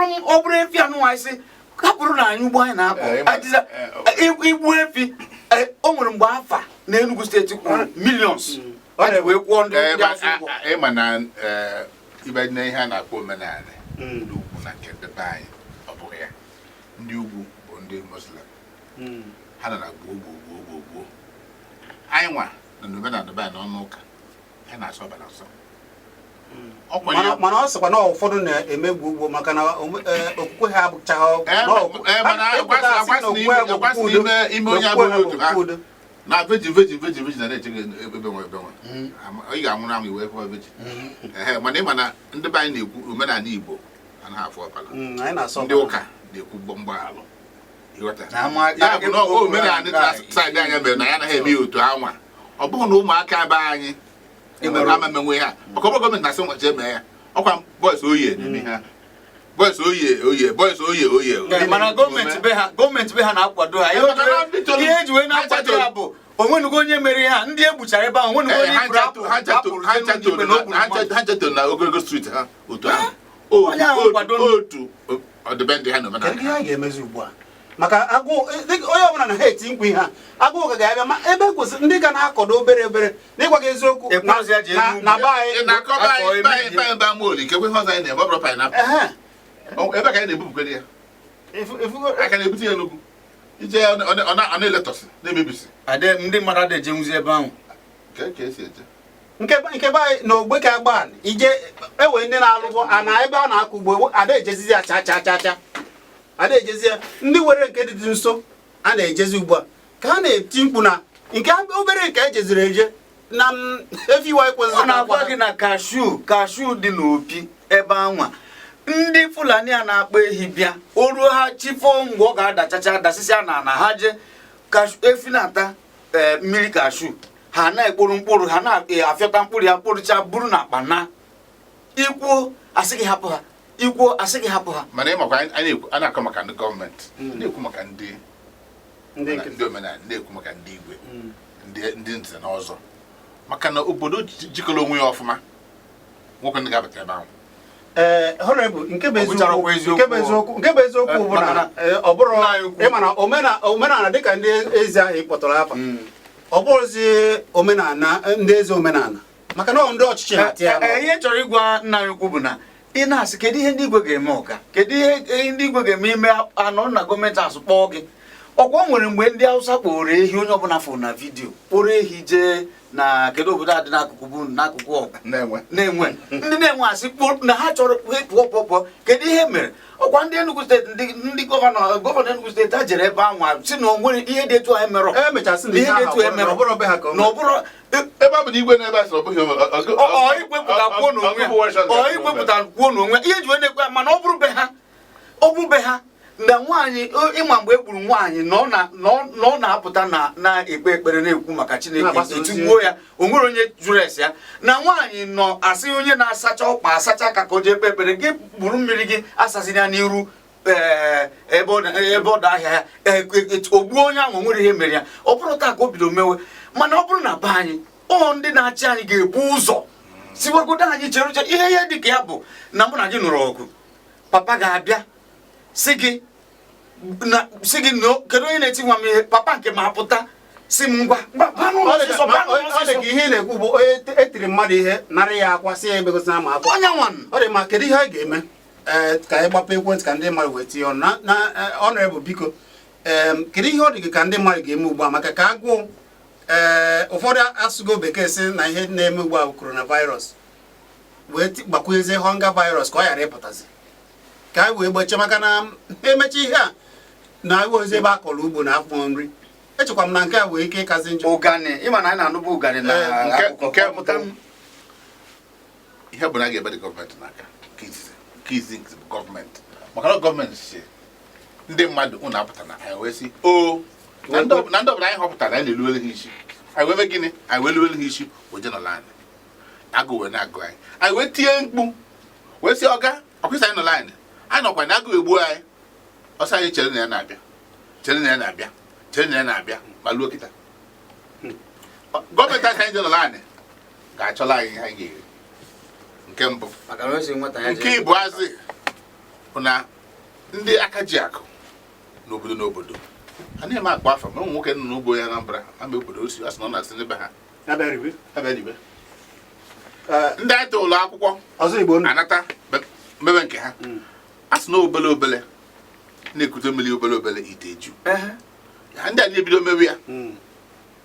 bụrụ efi anụ anyị sị hapụrụ na anyị ugbo anyị na-akọ ajiza igbu efi, o nwere mgbe afa na Enugu steeti kwuru millions a ji wee kwụọ ndị ndị asụ ụgwọ. Ịma na ibe na ihe a na-akpọ omenala ndị ugwu na nke ndị be anyị, ọ bụghị ya. Ndị ugwu bụ ndị Muslim, ha nọ na gboo gboo gboo gboo gboo. Anyị nwa nọ n'omenala be anyị n'ọnụ ụka, anyị na-asọ ọbara nsọ. Ọ Mana kwanye mana ọ sịkwa na ụfọdụ na-emegbu ugbo maka na okwukwe ha abụchaghị mana ha ịpụta asị na okwukwe ha bụ akwasị okwukwe udo, ime onye na okwukwe ha abụghị bụ otu ha. okwukwe udo. Na virgin virgin virgin virgin na na-eche gị ebe nwe ebe nwe. Ị ga-anwụrụ anwụ iwe fụọ virgin. Ehe, mana ịma na ndị be anyị na-ekwu omenala Igbo anaghị afụ ọbara. Anyị na-asọ Ndị ọbara. ụka na-ekwu mgbaghalụ. Ịghọta? Na ama- Ya bụ na omenala ndị side anya mere na ya anaghị eme ya otu anwa. Ọ bụghị na ụmụaka be anyị ama menwe ha, maka ọ bụrụ gọọmenti na-asị nwa jee mee ya. Ọkwa boys oye na-eme ha, boys oye oye, boys oye oye. Ee, mana gọọmenti be ha na-akwado ha. Maka na ndị Ihe eji wee na-akwado ya bụ onwenugo onye mere ihe a, ndị egbuchara ebe ahụ, onwenugo onye ifuru apụrụ site n'ụlọ ikpe na o gburu mmadụ. Ha chetoro na ogologo street ha otu ahụ. Onye ahụ kwado otu ọdịbendị ha na omenala Kedu ihe ha. a ga-emezi ugbu a maka agụụ? Dịka onye ọbụla na ha eti mkpu ihe a, agụụ ka ga-abịa, ma ebe kwesịrị ndị ga na-akọdo obere obere n'ịgwa gị eziokwu na Ekwerozi ya ji na elu na be anyị. Ị na-akọ be Akọ anyị be anyị emebie. be anyị be amaoli nke kwe ihe ọzọ anyị na-eme, ọ bụrụ pineapple. Ebe ka anyị na-ebupụkwere ya, aka na-ebute ya n'ugwu ije ya, ọ na-eletọsị na-emebisi. Ade ndị mmadụ adị ejenwuzi ebe ahụ. Ka ka esi eje. Nke be anyị na ogbe ka agba ije ewe ndị na-alụbụ ana ebe a na-akọ ugbo, ada ejezizi ya cha cha cha cha, ada ejezi ya. Ndị were nke dị nso a na-ejezi ugbu a ka a na-eti mkpu na nke obere nke ejeziri eje na efiwa ekwesịghị. Ọ na-agwa gị na cashew dị n'opi ebe anwa ndị Fulani a na-akpa ehi bịa, o ruo ha chifo mgbe ọ ga-adachacha adasịsịa na ana ha jee cashew, efi na-ata ee, mmiri cashew, ha na-ekporo mkpụrụ, ha na-afịọta mkpụrụ ya, mkpụrụcha buru na akpa na ikwuo asị gị hapụ ha, ikwuo asị gị hapụ ha. Mana ịmakwa anyị na-ekwu, a na-akọ maka ndị gọọmenti, na-ekwu maka ndị ndị nkịtị, ndị omenala, na-ekwu maka ndị igwe, ndị nze na ọzọ, maka na obodo jikọrọ onwe ya ọfụma, nwoke ndị ga-abata ebe ahụ. Ee, honorable, nke bụ Ọ bụcharakwa eziokwu, nke bụ eziokwu. eziokwu, nke bụ eziokwu bụ maka na na ọ bụrụ nna anyị ukwu. ịma na omenala dịka ndị eze ahụ ị kpọtọrọ afa, ọ bụrụzi omenala ndị eze omenala, maka na ọ ndị ọchịchị na-atị ya n'ọrụ. Ihe chọrọ ịgwa nna anyị ukwu bụ na ị na-asị kedu ihe ndị igwe ga-eme, ọga, kedu ihe ndị igwe ga-eme ime anọ na gọọmenti asụ kpọọ gị. Ọkwa o nwere mgbe ndị Hausa kpọrọ ehi, onye ọbụla fụrụ na video, kpọrọ ehi jee na kedu obodo a dị n'akụkụ bụ n'akụkụ ọgụ Na-enwe. Na-enwe ndị na-enwe asị kpọrọ na ha chọrọ pụọ pụọ pụọ. Kedu ihe mere? Ọkwa ndị Enugu steeti, ndị gọvanọ Enugu steeti ha jere ebe ahụ sị na o nwere ihe dị etu a emerọ. Emechasị na ihe ihe dị etu ahụ emerọ. ọ bụrụ be ha ka o na mere. ọ bụrụ Ebe ọ bụ na igwe n'ebe a sị na ọ bụghị ọ igwepụta kwuo n'onwe ya, ọ igwepụta kwuo n'onwe ya, ihe ji wee na-ekwe ya. Mana ọ bụrụ be ha, ọ bụrụ be ha na nwaanyị, ịma mgbe e gburu nwaanyị na ọ na ọ na-apụta na na-ekpe ekpere, na-ekwu maka Chineke, Na-agbasa ozi. etigbuo ya. O nwere onye jụrụ ese ya na nwaanyị nọ asị onye na-asacha ọkpa asacha aka ka o jee kpe ekpere, gị buru mmiri gị asazina ya n'iru, ee, ebe ọ dị ahịa ya, o gbuo onye ahụ. O nwere ihe mere ya. Ọ bụrụ taa ka o bido mewe, mana ọ bụrụ na be anyị, ọ ndị na-achị anyị ga-ebu ụzọ siwagodo anyị chere uche. Ihe dị ka ya bụ na mụ na gị nụrụ ọgụ, papa ga-abịa si gị na si gị no, kedu onye na-eti nwa m ihe? Papa nke m apụta si m, ngwa ngwa, baa n'ụlọ Ọ dị ọsịsọ, baa n'ụlọ ọ dị ka ọsịsọ. Ihe ị na-ekwu bụ onye etiri mmadụ ihe nara ya akwa, sị ya ebegosina ma akwa. Onye nwanụ. Ọ dị mma. Kedu ihe anyị ga-eme? Ee, ka anyị gbapụ ekwentị ka ndị mmadụ wee tinye ọnụ na ọnụ biko. Kedu ihe ọ dị gị ka ndị mmadụ ga-eme ugbu a maka ka agụụ? Ee, ụfọdụ asụgo bekee sị na ihe na-eme ugbu a bụ coronavirus, wee gbakwunyezie hunger virus ka ọ ghara ịpụtazi, ka anyị wee gbachie, maka na emechi ihe a na ozi ebe a kọrọ ugbo na afọ nri. Echekwa m na nke a nwere ike ịkazi njọ. Ụgani, ịma na anyị na-anụbụ ụgani na Ee, akụkọ. Nke Pụta. mbụ, ihe bụ na a ga-ebe dị gọọmenti n'aka nke izizi bụ gọọmenti, maka na gọọmenti si ndị mmadụ unu apụta na anyị wee sị o na ndị ọbụla anyị họpụtara, anyị na-eluwere ha isi. Anyị wee mee gịnị? Anyị wee luwere ha isi, wee je nọla anyị, agụ wee na-agụ anyị, anyị wee tie mkpu wee sị, ọga ọkwụsị, anyị nọla anyị, anyị nọkwa na agụ egbuo anyị. Ọsọ anyị chere na ya na-abịa, chere na ya na-abịa, chere na ya na-abịa, ma luo kịta. Gọọmenti asị anyị je nọla anyị ga-achọla anyị ihe anyị ga-eri. Nke mbụ. Maka na o si nwata ya Nke ịbụazị bụ na ndị aka ji akụ n'obodo a na-eme akpa afọ ma ụmụ nwoke nọ n'ugbo ya Anambra ama obodo osi asị na ọ na-asị ndị be ha Abịa. Abịa ribe. Ndị anyị tụrụ ụlọ akwụkwọ Ọzọ Igbo ndụ. Anata mebe nke ha a sị na obele obele na-ekute mmiri, obele obele ite eju. Ya ndị a na-ebido mewe ya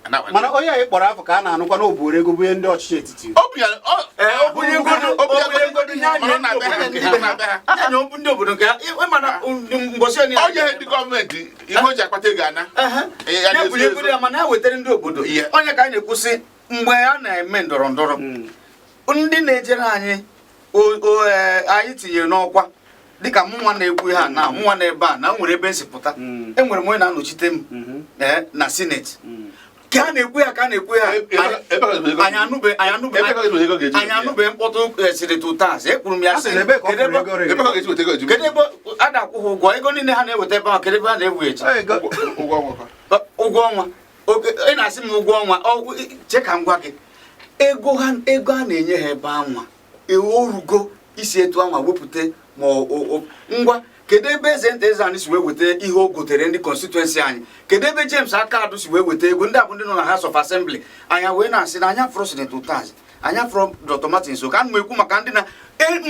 ana- Mana onye anyị kpọrọ afọ ka a na-anụkwa na obuoro ego bunye ndị ọchịchị etiti. O bunyere Ee, o bunyegodu- o o bunyegodu nye anyị mana ọ na-abịa ha, ndị ndị obodo na-abịa ha. Ya nye ndị obodo nke ha. Mana mbọsị onye Ọ nye ndị gọọmenti ihe o ji akpata ego ana. Ehe. Ya Ya na-ezo bunyegodu ezo. ya, mana ya wetara ndị obodo. Ihe. Onye ka anyị na-ekwusị mgbe a na-eme ndọrọ ndọrọ, ndị na-ejere anyị anyị tinyere n'ọkwa, dịka mụnwa na-ekwu ihe a na mụnwa na ebe a na m nwere ebe m si pụta, enwere m onye na-anọchite m na senate, ka a na-ekwu ya, ka a na-ekwu ya. Ebe anyị anụbe ebe ka ego ga-eji anyị anụbe mkpọtụ. Senator Utazi, ekwuru m ya A sị, sị na ebe ka ọ kedu fụrụ ego rere. Ebe ka ọ ga-esi weta ego eji kedu ebe a na-akwụ ha ụgwọ? Ego niile ha na-eweta ebe ahụ, kedu ebe a na-ewu eji? Ụgwọ ọnwa kwa. Ụgwọ ọnwa. Oke ị na-asị m ụgwọ ọnwa che ka m gwa gị, ego ha, ego a na-enye ha ebe anwa orugo isi etu anwa wepụta ma ngwa, kedu ebe eze nta eze anyị si wee weta ihe o gotere ndị constituency anyị? Kedu ebe James Akadụ si wee weta ego? Ndị a bụ ndị nọ na House of Assembly. Anyị wee na-asị na anya fụrụ Senator Utazi, anya fụrụ Dr. Martin, so ka m ekwu maka ndị na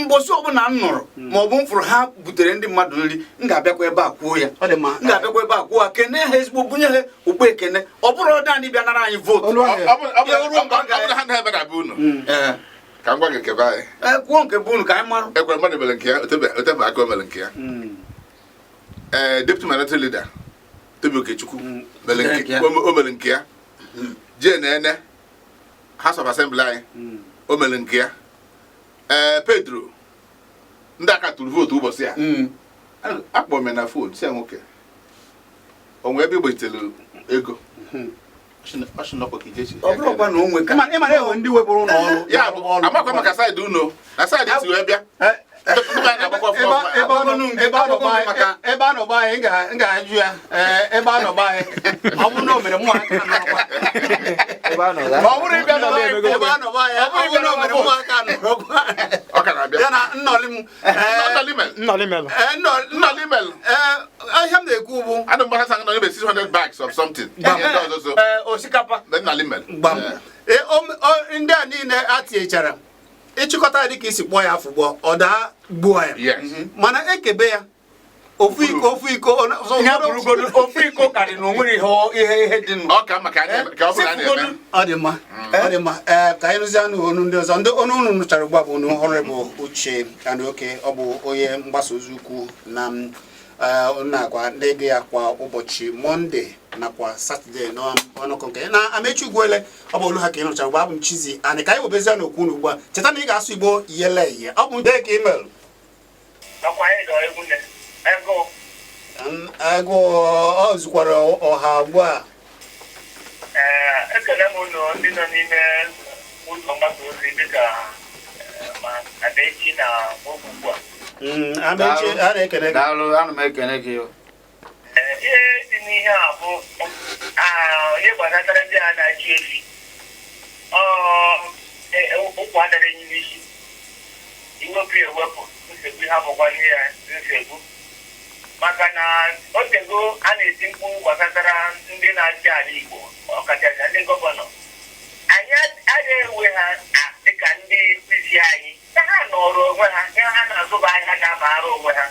mbosi ọbụla m nụrụ ma ọ bụ m fụrụ ha butere ndị mmadụ nri, m ga-abịakwa ebe a kwuo ya. Ọ dị mma. M ga-abịakwa ebe a kwuo ha, kene ha ezigbo, bunye ha okpu ekene. Ọ bụrụ na anyị bịa nara anyị vootu. Olu ahụ. Ọ Ya ruo mgbe ọ bụrụ na ha na-ebe na be unu, Ee. ka m gwa gị nke be anyị. Ee, kwuo nke bụ unu ka anyị marụ. Ekwere mmadụ mere nke ya, otebe aka o mere nke ya. Ee, deputy minority leader Tobi Okechukwu mere Mere nke nke ya. o mere nke ya. Jee na ene House of Assembly anyị, o mere nke ya. Ee, Pedro, ndị aka tụrụ vootu ụbọchị a, akpọrọ m ya na phone, si ya, nwoke, o nwee ebe igbochitere ego? Ọ sị na ọkwa ka ije Ọ bụrụkwa na o nwe ka Ịma na enwe ndị wepụrụ ụlọ ọrụ. Ya bụ amakwa maka side unu na side si wee bịa. Ndị be anyị na-agbakwa ọfụma ọfụma. Ebe a nọ be anyị, m ga-ajụ ya. Ee, ebe a nọ be anyị, ọ bụrụ na o mere mụ aka nọrọkwa. Ebe a nọ Ma ọ bụrụ ịbịa nọrọ anyị, Ebe a nọ be anyị, ọ bụrụ na o mere mụ aka nọrọkwa. Ọ ka na-abịa. Ya na nnọlị m, ee, Nnọlị mere. Nnọlị melụ. Ee, Nnọlị mere. Ee, ihe m na-ekwu bụ Ana mgbasa sang nọ ebe 600 bags of something. Ihe ndị ọzọ so. Ee, osikapa. Nnọlị mere. Gbam. Ee, ndị a niile a tinyechara ịchịkọta ya dịka isi kpọọ ya afọ gbụọ, ọ daa gbuo ya. Yes. Mana ekebe ya Ofu iko, ofu iko. Ya bụrụgodu ofu iko karị na o nwere ihe ihe dị nụ. Ọ ka mma ka ka ọ bụrụ na a na-eme. Ọ dị mma, ọ dị mma. Ee, ka anyị nụzie anụ onu ndị ọzọ. Ndị onu unu nụchara ugbu a bụ onu Honorable Uche Anioke. Ọ bụ onye mgbasa ozi ukwu na m na-agwa ndị gị ya kwa ụbọchị Mọnde nakwa Satọde n'ọnụkọ nke na Amechi Ugwuele. Ọ bụ olu ha ka ị nụchara ugbu a. Abụ m Chizi Ani. Ka anyị webezie n'okwu unu ugbu a. Cheta na ị ga-asụ Igbo yele eye. Ọ bụ dee ka email. Ọkwa anyị dọrọ egwu nne ego. Agụụ ọ zukwara ọha ugbu a. Ee, ekele m unu ndị nọ n'ime ụlọ mgbasa ozi dịka ma Adechi na nwoke ugbu a. Amechi, a na-ekele gị. Daalụ, ana m ekene gị. Ee, ihe dị n'ihe a bụ ihe gbasatara ndị a na-achị efi. Ọ ụkwụ adara enyi n'isi, iwepụ ya ewepụ nsogbu ha bụkwa ihe ya nsogbu, maka na otego a na-eti mkpu gbasatara ndị na-achị ala Igbo, ọkachasị ndị gọvanọ anyị, agaghị ewe ha dịka ndị isi anyị ka ha nọrọ onwe ha. Ihe ha na-azụba ahịa ga-abara onwe ha,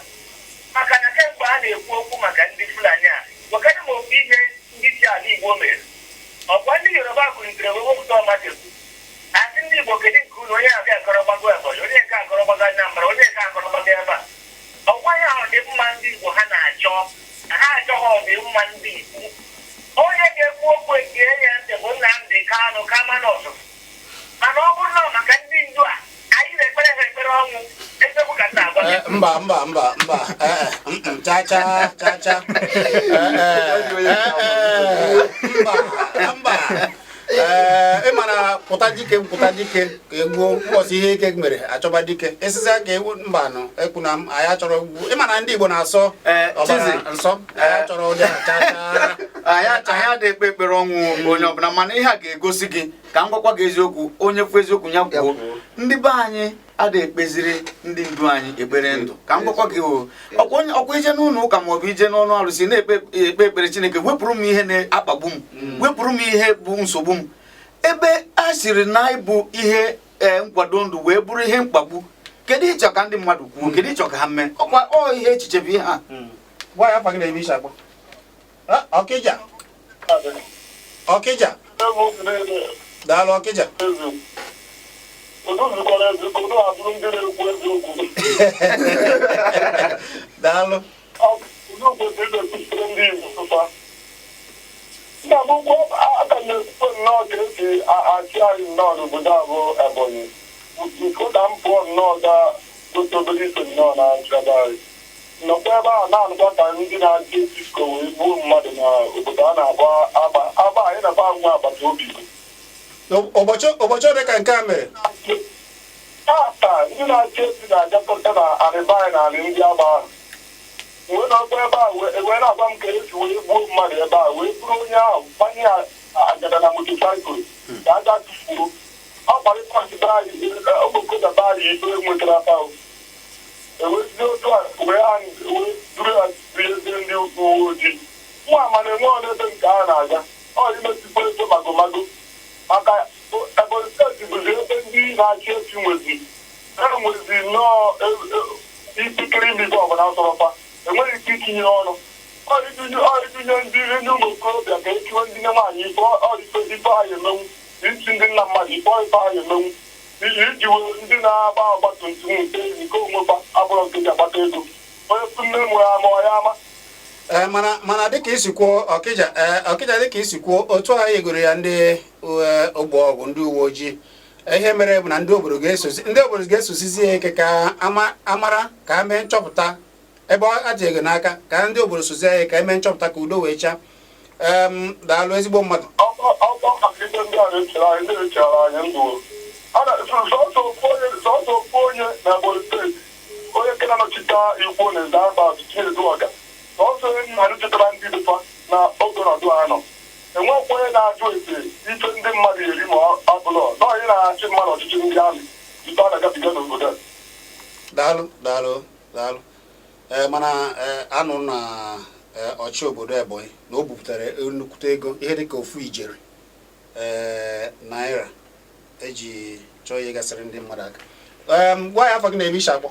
maka na kemgbe a na-ekwu okwu maka ndị Fulani a, gwakana m ofu ihe ndị si ala Igbo mere. Ọkwa ndị Yoruba kulitere wee wepụta Ọmatekwu, asị ndị Igbo, kedu nke unu? Onye abịa akọrọgbago Ebonyi, onye nke akọrọgbago Anambra, onye nke akọrọgbago ebe a. Ọkwa ya ọdịmma ndị Igbo ha na-achọ, na ha achọghị ọdịmma ndị Igbo. Onye ga-ekwu okwu egie ya ntị bụ Nnamdị Kanụ kama n'ọzụzụ, mana ọ bụrụ na ọ maka ndị ndu a, anyị na-ekpere ha ekpere ọnwụ. Eziokwu ka m na-agwa gị. Mba, mba, mba, mba, cha cha cha cha. Mba, mba. Ee, ị ma na pụta dike, pụta dike ka egbuo ụbọchị ihe ike mere achọba dike esizi ka egbu. Mba nụ, ekwu na m anyị achọrọ egbu. Ị ma na ndị Igbo na-asọ ọbara Chizi. nsọ. Anyị achọrọ ụdị a cha cha. Anyị adịghị ekpe ekpere ọnwụ onye ọbụla, mana ihe a ga-egosi gị ka m gwakwa gị eziokwu. Onye fụ eziokwu ya kwuo. Ndị be anyị adịghị ekpeziri ndị ndu anyị ekpere ndụ. Ka m gwakwa gị o, ọkwa ije n'ụlọ ụka maọbụ ije n'ọnụ arụsị na-ekpe ekpe ekpere, Chineke wepụrụ m ihe na-akpagbu m, wepụrụ m ihe bụ nsogbu m. Ebe a siri na ịbụ ihe nkwado ndụ wee bụrụ ihe mkpagbu, kedu ịchọ ka ndị mmadụ kwuo? Kedu ịchọ ka ha mee? Ọkwa ọ ihe echiche bụ ihe a. Gwa ya afa gị na ebe isi akpọ. Ah, Ọkịja, Ọkịja. Daalụ, Ọkịja. Udo zukọrọ ezukọ, udo abụrụ ndị na-ekwu eziokwu. Daalụ. Udo kwesịrị na-ekwuchitere ndị Igbo sụfa. Nna m ukwu, aka m na-ekwukwe nnọọ ka esi achị anyị nnọọ n'obodo a bụ Ebonyi. Nke ka m pụọ nnọọ gaa gote obere ife nnọọ na ebe anyị nnọkwa ebe a na-anụkwa ka ndị na-achị disko wee gbuo mmadụ na obodo a na-agba agba agba anyị na-agba nwa agbata obi. Ụbọchị ole ka nke a mere? Tata ndị na-achị esi na-agakọta na arịba anyị na arị ndị agba ahụ wee nọkwa ebe a wee na-agwa m ka esi wee gbuo mmadụ ebe a, wee buru onye ahụ gbanye ya agada na motorcycle ka a ga tụfuo. Ọ gbarịta anyị okpokọdaba anyị ibe nwetara aka ahụ ewezi otu a wee ha wee duru ya dunyezie ndị uwe ojii. Nwa ama na-enwe ọnụ ebe nke a na-aga ọ imesikwa ego magomago, maka Ebonyi Steeti bụzi ebe ndị na-achị efi nwezi ha nwezi nnọọ ikikere imibe ọbụla sọrọfa enweghị ike itinye ọnụ. Ọ idunye ndị ụmụ okorobịa ka echiwe ndị nne nwaanyị ife ọ ife ife ha emenwu, iti ndị nna mmadụ ife ọ ife ha emenwu, iji wee ndị na-agba ọgba tum tum nke onwekwa abụrụ nke ji akpata ego onye tụ nne mụrụ ama ọ ya ama. Ee, mana dịka isi kwuo, Ọkịja, ee, Ọkịja, dịka isi kwuo, otu a egoro ya ndị ogbo ọgụ ndị uwe ojii, ihe mere bụ na ndị obodo ga-esosizi ya ike ka amara ka a mee nchọpụta ebe a ji ego n'aka, ka ndị obodo sozie ya ka emee nchọpụta ka udo wee chaa. Daalụ, ezigbo mmadụ. Ọkọ maka ibe ndị a na-echere anyị na-echere anyị ndụ. Sọsọ ofu onye na Ebonyi Steeti, onye nke na-anọchite ikwu na Eze Chinedu Ọga, sọsọ onye na-anọchitere ndị dịfa na oge ọnọdụ a nọ enwekwa onye na-ajụ ese ife ndị mmadụ eri ma ọ bụla na onye na-achị mmadụ ọchịchị ndị amị ife a na-agabiga n'obodo a. Daalụ, daalụ, daalụ. Ee, mana ee, anụ na ee, ọchị obodo Ebonyi na o bupụtara nnukwute ego, ihe dịka 1 ijeri ee naira eji chọọ ihe gasịrị ndị mmadụ aka. Gwa ya afọ gị na ebe isi akpọ.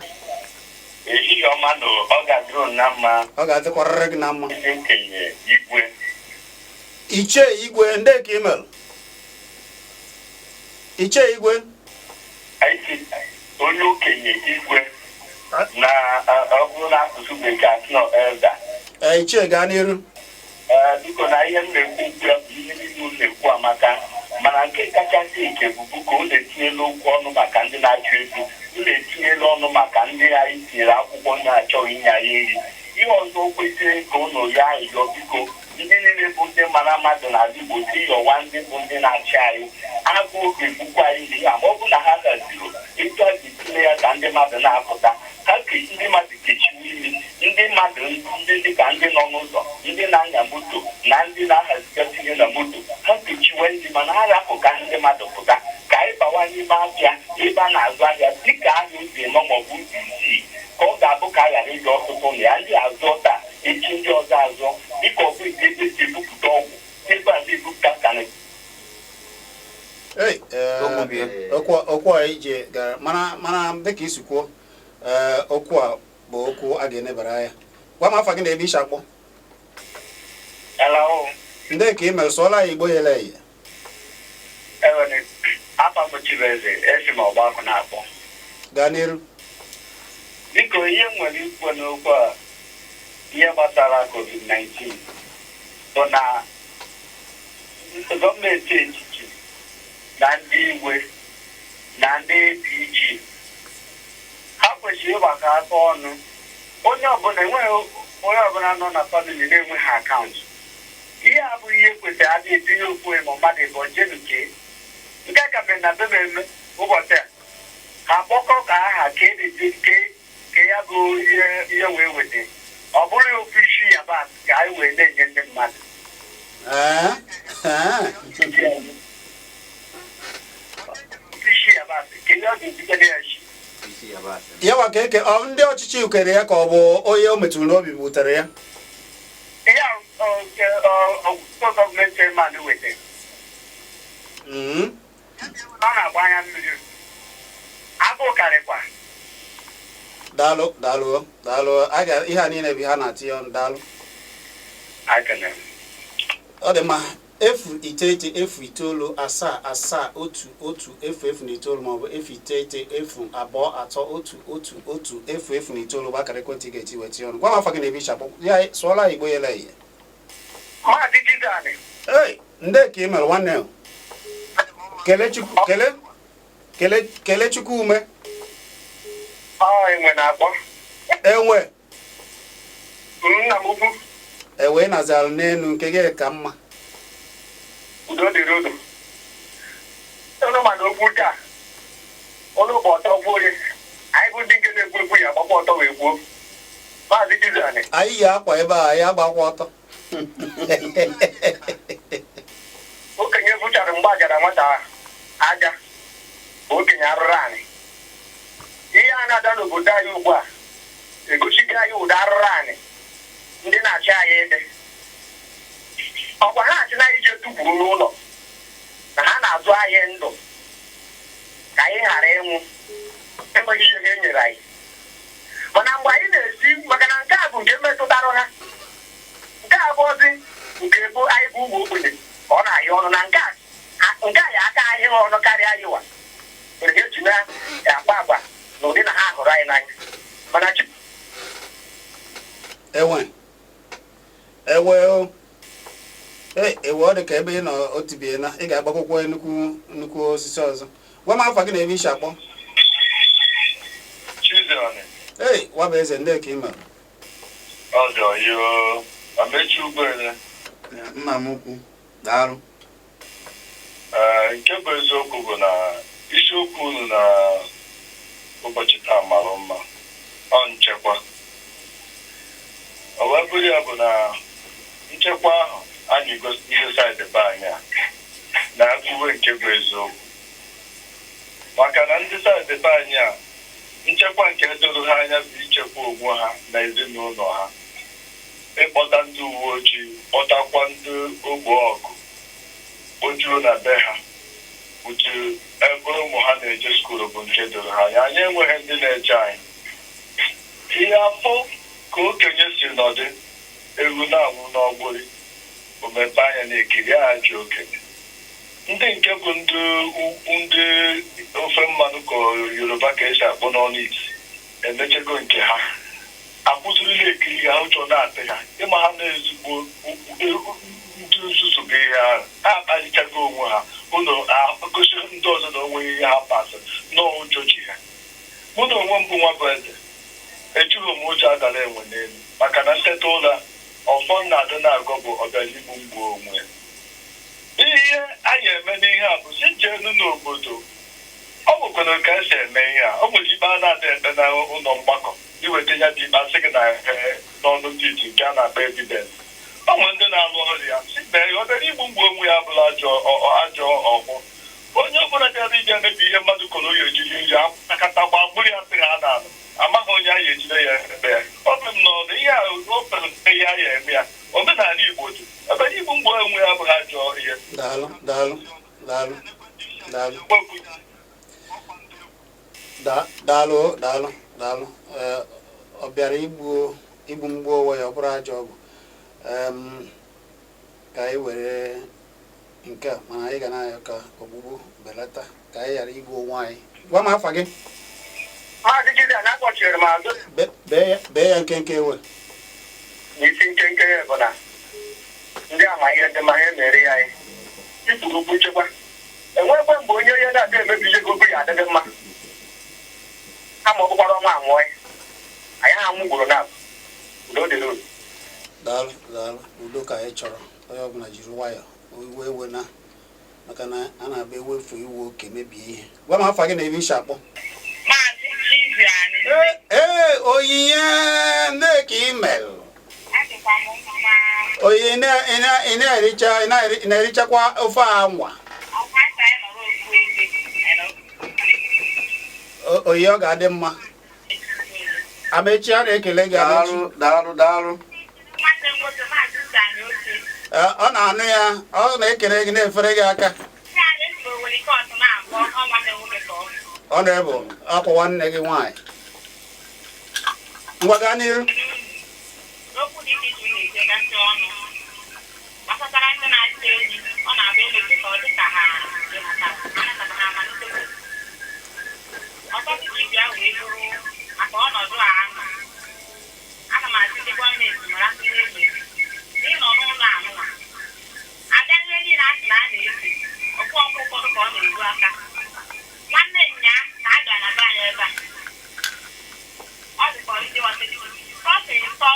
Ehihie ọma na ọ ga-adịrị unu na mma. Ọ ga-adịkwarịrị gị na mma. Ndị okenye igwe. Ichie Igwe, ndị ka imelụ Ichie Igwe? Anyị si onye okenye igwe na ọ bụrụ na asụsụ Bekee asị nọ elder. Ee, Ichie, gaa n'iru. Ee, biko, na ihe m na-ekwu okwu ya bụ ihe niile unu na-ekwu amaka, mana nke kachasị nke bụ ka unu etinyela okwu ọnụ maka ndị na-achụ ego, unu etinyela ọnụ maka ndị anyị tinyere akwụkwọ na-achọghị inye anyị nri. Ihe ọzọ kwesịrị ka unu ya ayọ, biko, ndị niile bụ ndị mara mmadụ n'ala Igbo, si yọwa ndị bụ ndị na-achị anyị. Agụụ ga-egbukwa anyị n'ihe a ma ọ bụ na ha haziri etu a ga-etinye ya ka ndị mmadụ na-apụta ha ke ndị mmadụ kechiwe imi ndị mmadụ, ndị dịka ndị nọ n'ụzọ, ndị na-anya moto na ndị na-ahazigasị ihe na moto, ha kechiwe ndị, mana ha rapụ ka ndị mmadụ pụta ka anyị bawa n'ime ahịa ebe a na-azụ ahịa, dịka ahịa ụzọ ịnọ maọbụ ụzọ isii, ka ọ ga-abụ ka a ghara ịga ọtụtụ na ya, ndị azụ taa, echi ndị ọzọ azụ, dịka ọ bụ nke ebe esi ebupụta ọgwụ, ebe a na-ebupụta sanị. Ei, ee, Okwu bie. Okwu a ije gara, mana dịka isi kwuo, ee, okwu a bụ okwu a ga-enebara anya. Gwa m afa gị na ebe isi akpọ. Hello. Ndị ka ị mere, sụọla ya Igbo yele eye. Ewene, afa m Chibeze, esi m Ọgbakọ na-akpọ. Gaa n'iru. Biko, ihe m nwere ikwu n'okwu a, ihe gbasara COVID-19, bụ na gọọmenti etiti na ndị igwe na ndị APG, ha kwesịrị ịgbakọ aka ọnụ. Onye ọbụla, enweghị onye ọbụla nọ na family na-enweghị akaụntụ. Ihe a abụghị ihe kwesịrị adị etinye okwu ma mmadụ ịbụ njenuke nke a ka mere na be m eme ụbọchị a, ha kpọkọ ka aha ka edezi ke ya bụ ihe wee weta, ọ bụrụ ya ofu isi yabasị ka anyị wee na-enye ndị mmadụ. Ee, ee. Ofu isi yabasị ka ihe ọ ga-ejikere ya shi. Isi yabasị. Yawa ka eke ọ ndị ọchịchị kere ya, ka ọ bụ onye o metụrụ n'obi butere ya? Ihe a ọgwụgwọ gọọmenti chairman weta. Ọ na-agba anya mmiri, agụụ karịkwa. Daalụ, daalụ, daalụ. A ga ihe a niile bụ ihe a na-atinye ọnụ. Daalụ. Akene. Ọ dị mma. 0 9 0 9 7 7 1 1 0 0 9 maọbụ 0 9 0 2 3 1 1 1 0 0 9 bụ akara ekwentị ị ga-eti wee tinye ọnụ. Gwa m afa gị na ebe iche akpọ ya. Sụọla ya Igbo yele ihe. Maazị Chizani. Ei, ndị ka ị mere, nwanne o. Kele Chukwu, kele kele kele Chukwu ume. Ọ enwe na-akpọ. Enwe. Nna m ukwu. Ewe nazalụ n'elu nke gị ka mma. Udo dịrị unu. Unu mana okwu taa, unu bụ ọtọ gwuo onye anyị bụ ndị nke na-ekwu ekwu ya agbakwa ọtọ wee gwuo. Maazị Chizani. Anyị yi akwa ebe a, anyị agbakwa ọtọ. Okenye bụchara mgbe ajara nwata aja bụ okenye arụrụ anyị. Ihe a na-ada n'obodo anyị ugbu a egosigo anyị ụda arụrụ anyị ndị na-achị anyị ede. Ọkwa ha achị na anyị je tukwuru n'ụlọ na ha na-azụ ahịa ndụ ka anyị ghara ịnwụ, enweghị ihe ha nyere anyị. Mana mgbe anyị na-esi, maka na nke a bụ nke metụtara ha, nke a bụ ozi nke bụ anyị bụ ụmụ ogbenye ka ọ na-ahịa ọnụ, na nke a ya aka ahịa ọnụ karịa yiwa mere ha eji na-akpa agwa na ụdị na ha hụrụ anyị n'anya, mana chi. Enwe, ewe o. Ee, ewe, ọ dị ka ebe ị nọ o tibiena. Ị ga-agbakwụkwọ nnukwu nnukwu osisi ọzọ. Gwa m afa gị na ebe ishi akpọ. Chizani. Ei, wabụ eze, ndị ka ị mere? Ọzọ yo amechi ugbere. Nna m ukwu, daalụ. Ee, nke bụ eziokwu bụ na isiokwu unu na ụbọchị taa mara mma, ọ nchekwa. O wee bụrụ ya bụ na nchekwa ahụ a na-egosi ndị side be anyị a na-akwuwe nke bụ eziokwu, maka na ndị side be anyị a, nchekwa nke doro ha anya bụ ichekwa onwe ha na ezinụlọ ha, ịkpọta ndị uwe ojii, kpọtakwa ndị ogbe ọgụ kpojuo na be ha, uche ebe ụmụ ha na-eje school bụ nke doro ha anya. Anyị enweghị ndị na-eche anyị. Ihe afọ ka okenye si nọdụ ewu na-anwụ n'ọgbụrị, o mepe anya na-ekiri ajọ okenye. Ndị nke bụ ndị ndị ofe mmanụ ka Yoruba ka esi akpọ n'ọnụ isi emechego nke ha, akpụzirila ekiri ha, ụjọ na-atị ha ịma ha na-ezigbo ndị nzuzu bụ ihe ahụ. Ha akpalichago onwe ha ụlọ, gosi ndị ọzọ na onweghị ihe ha pasị n'ụjọ ji ha. Mụ na onwe m bụ nwa bụ eze, ejighị m ụjọ agara enwe n'elu, maka na nteta ụra ọfọ na-adị na-agọ bụ ọbịara igbu mgbu onwe ya. Ihe anyị eme n'ihe a bụ si jeenu n'obodo, ọ nwekwara ka esi eme ihe a. O nwere ikpe a na-adị ekpe na ụlọ mgbakọ, iweta ya dị ikpe, asị gị na n'ọnụ ndị iti nke a na-akpọ evidence. Ọ nwere ndị na-alụ ọrụ ya, si mee ya. Ọ bịara igbu mgbu onwe ya abụla ajọ ajọ ọgbọ. Onye ọbụla bịara ịbịa mebi ihe mmadụ kọrọ, oyi ejiri nri akata gba gburu ya, sị ha n'ala, amaghị onye a ya ejide ya ebe ya. Ọ bụ m n'ọnụ ihe a, o pere mpe ihe a ya eme ya. Omenala Igbo dị ebe igbu mgbu onwe ya abụghị ajọ ihe. Daalụ, daalụ, daalụ, daalụ. Daalụ, daalụ, daalụ. Ee, ọ bịara igbu igbu mgbu onwe ya, ọ bụrụ ajọ ọgwụ. Ka anyị were nke a, mana anyị ga na-ayọ ka ogbugbu belata, ka anyị ghara igbu onwe anyị. Gwa m afa gị. Maazị Gideon, akpọchiri m azụ. Bee ya nkenke ewe. N'isi nkenke ya bụ na ndị ama ihe dị mma ha emere ya. Anyị ikwuru okwu nchekwa, enwekwe mgbe onye onye na-abịa emebi ihe gogo ya adịghị mma, kama ọ bụkwara ọnwa amụọ ya anyị ha amụ ugboro na udo dịrị unu. Daalụ, daalụ. Udo ka anyị chọrọ. Onye ọbụla jiri nwayọọ, iwe ewe na maka na a na-abịa ewefu iwe oke mebie ihe. Gwa m afa gị na ebe isi akpọ. Maazị Chiziani. Ee, Onyinye nneka email. Adịkwa m mma. Onyinye, ị na-ericha, ị na-erichakwa ofe anwa? Ọkwa aka anyị nọrọ ofu ebe. Anyị nọrọ. Onyinye, ọ ga-adị mma. Amechi a na-ekele gị, Amechi. Daalụ, daalụ, daalụ. Nwanne m nwoke, Maazị Sani Oche. Ee, ọ na-anụ ya, ọ na-ekele gị, na-efere gị aka. Ndị anyị si Owere ike ọtụ na-abụọ, ọ nwanne m nwoke ka ọ bụ. Ọ na-ebu akwa nwanne gị nwaanyị. Ngwa, gaa n'iru. N'okwu dị iche iche ị na-echegasị ọnụ gbasatara ndị na-achị ehi, ọ na-abụ emepe ka ọ dị ka ha belatara, anakọta ha amalitekwa ọtọtụ ka ibi ahụ wee bụrụ maka ọnọdụ a anọ. Ana m asị ndị gọọmenti mara ihe emere n'ịnọ n'ụlọ anụnwa abịa ihe niile a sị na a na-ese ọkụ ọkụ ụfọdụ ka ọ na-eru aka. Nwanne nya ka a gara na be anyị ebe a, ọ dịkwa ndị ọchịchị ọ sị nsọ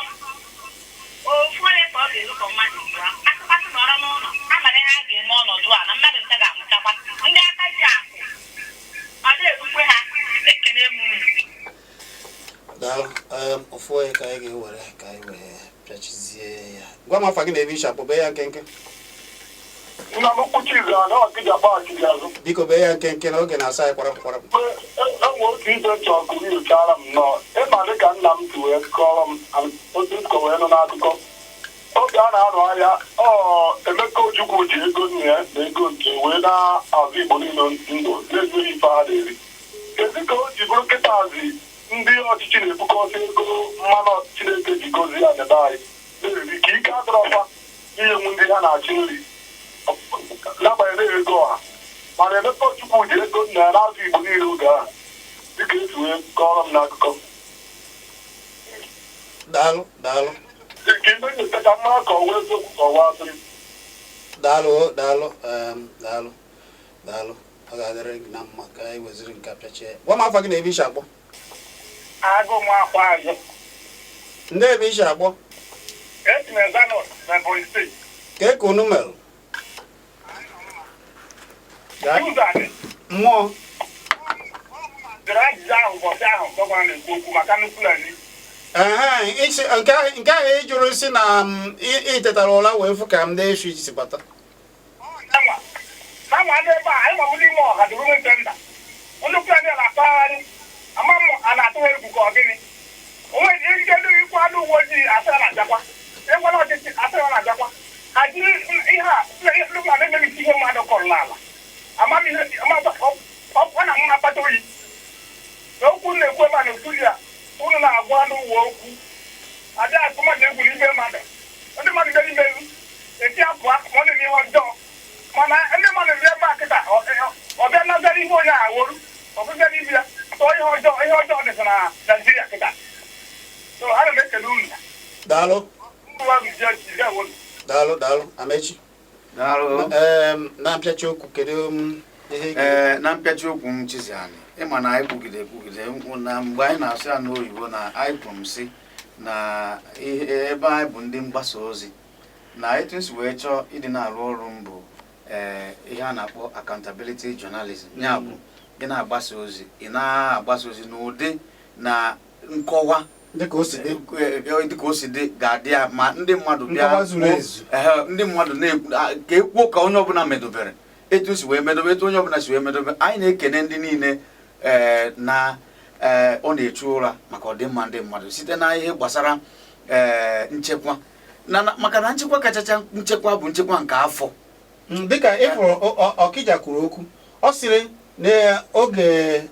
ofu onye ka ọ ga-eru ka mmadụ zụọ akụkasị nọrọ n'ụlọ ha mara ihe a ga-eme ọnọdụ a na mmadụ nta ga-amụchakwa ndị aka ji akụ ọ na-erukwe ha. Ekene m unu. Daalụ. Ofu onye ka anyị ga-ewere ka anyị wee pịachizie ya. Gwa m afa gị na ebe isi akpọ. Bee ya nkenke. Nna m ukwu Chiziani, ọkịja paakị azụ. Biko, bee ya nkenke na oge na-asa anyị kwarapụ kwarapụ. Enwe otu ibe chọọ kụrụ nyochara m nnọọ ịma dịka nna m si wee kọrọ m otu nkọ wee nọ n'akụkọ oge a na-arụ ahịa. Ọ Emeka Ojukwu ji ego nna ya na ego nke wee na-azụ Igbo niile ndụ na-enweghị ife ha na-eri. Kedu ka o ji bụrụ kịtazi ndị ọchịchị na-ebukọta ego mmanụ Chineke ji gozie ya n'ebe anyị na-eri, ka ike adọrọkwa inyenwu ndị ha na-achị nri, n'agbanyeghị ego ọha? Mana Emeka Ojukwu ji ego nna ya na-azụ Igbo niile oge ahụ, dịka esi wee kọrọ m n'akụkọ. Daalụ, daalụ. Nke ime nyocha ka mma ka ọ wee eziokwu ka ọ wee asịrị. Daalụ, daalụ, daalụ, daalụ. Ọ ga-adịrị gị na mma. Ka anyị weziri nke a pịachie ya. Gwa m afa gị na ebe isi akpọ. Agụ m akwa azụ. Ndị ebe isi akpọ? Esi m Ezanọ na Ebonyi Steeti. Ka ka unu merụ? Ụzọ mmụọ jụrụ ajụjụ ahụ ụbọchị ahụ gọvanọ na-ekwu okwu maka ndị Fulani. Ehe, isi nke ahụ ị jụrụ si na ị tetara ụra wee fụ ka ndị esu si bata. Yanwa na nwa ndị ebe a anyị nwabụ n'ime ọha duru senta, ndị Fulani a na-akpagharị, ama m a na-atụ ha egwu ka ọ gịnị. Onwe ejike ndị ikwu anụ uwe ojii asị ha na-abịakwa ịgwala ọchịchị, asị ha na-abịakwa ha jiri ihe a ndị Fulani emebisi ihe mmadụ kọrọ n'ala. Amamihe ọ na m akpata oyi na okwu m na-ekwu ebe a na studio a. Unu na-agwa n'ụwa okwu. Adị atụ mmadụ egwu n'ime mmadụ. Ndị mmadụ bịara imerụ. Eti apụ ma ọ na-eme ihe ọjọọ. Mana ndị mmadụ bịa ebe a kịta, ọ bịa nazara ihe onye a woro. Ọ bụzịa n'ibi ya. Tọọ ihe ọjọọ dịzị na Naijiria kịta. So ana m ekele unu. Daalụ. Ndụ ahụ ji ji. Daalụ, daalụ, Amechi. Daalụ. Na mpịachi okwu, kedu ihe ị Ee, na mpịachi okwu m, Chiziani, ịma na anyị kwugide ekwugide nkwụ na mgbe anyị na-asụ ya n'oyibo na anyị kwuru m sị na ihe ebe anyị bụ ndị mgbasa ozi na etu nsi wee chọọ ịdị na-arụ ọrụ m bụ ihe a na-akpọ accountability journalism, ya bụ ị na-agbasa ozi, ị na-agbasa ozi n'ụdị na nkọwa dịka o si dị. Dịka o si dị ga-adị ya ma ndị mmadụ bịa Nkọwa zuru ezu. Ehe, ndị mmadụ na-ekwu ka ekwuo ka onye ọbụla medobere etu si wee medobe, etu onye ọbụla si wee medobe. Anyị na-ekene ndị niile na ọ na-echu ụra maka ọdịmma ndị mmadụ site na ihe gbasara nchekwa maka na nchekwa kachacha nchekwa bụ nchekwa nke afọ. Dịka ịfụrụ Ọkịja kwuru okwu, ọ sịrị na oge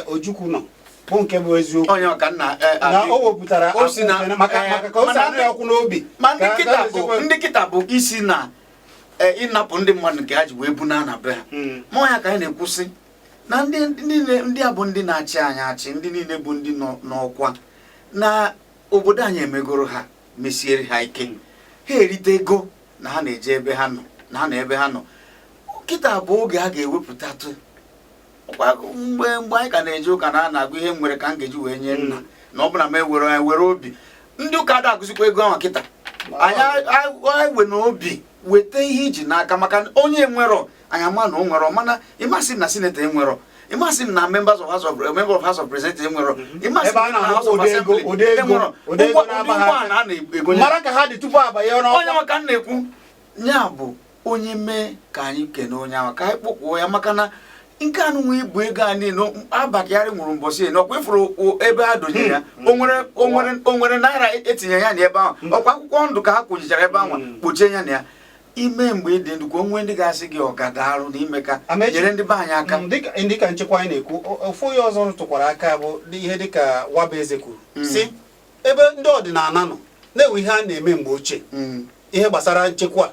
Ojukwu nọ bụ nke bụ eziokwu Onye ọka nna na o wepụtara O si na- akwụ maka ka o si mana anụ ya ọkụ n'obi. Ma ndị kịta ka bụ ndị kịta bụ isi na ịnapụ ndị mmadụ nke ha ji wee buna na be ha. Ma ya ka anyị na-ekwusị na ndị niile ndị a bụ ndị na-achị anyị achị, ndị niile bụ ndị nọ n'ọkwa na obodo anyị, emegoro ha, mesiere ha ike, ha erite ego na ha na-eje ebe ha nọ na ha nọ ebe ha nọ kịta bụ oge ha ga-ewepụtatụ. Ọkwa mgbe anyị ka na-eje ụka na a na-agụ ihe m nwere ka m ga-eji wee nye nna, na ọ bụla m ewere ya were obi ndị ụka ada agụzikwa ego ahụ kịta anyị anyị we na obi weta ihe iji n'aka, maka na onye enwerọ anyị ama na o nwere. Mana ịmasị m na senator enwerọ, ịmasị m na members of house of member of House of Representatives enwerọ, ịmasị Ebe a m na na-ahụ House of ụdị ego Assembly ụdị ego enwerọ ụdị ego ụgbọ na-aba ha ụgbọala a na-egonye mara ka ha dị tupu abanye onye n'ọkwa. Maka m na-ekwu ya bụ onye mee ka anyị kene onye ahụ, ka anyị kpọkwuo ya, maka na nke a nụnwa ibu ego a niile Abakari nwụrụ mbọsị eno, ọkwa ifuru ebe a donyere ya, o nwere naira etinye ya na ebe ahụ, ọkwa akwụkwọ ndụ ka ha kwụnyichara ebe ahụ kpochie ya na ya ime mgbe ị dị ndụ ka o nwee ndị ga-asị gị ọgadarụ na ime ka Amechi. nyere ndị be anyị aka. Dịka nchekwa anyị na-ekwu, ofu onye ọzọ rụtụkwara aka bụ ihe dịka Wabaeze kwuru si ebe ndị ọdịnala nọ na-ewe ihe a na-eme mgbe ochie, ihe gbasara nchekwa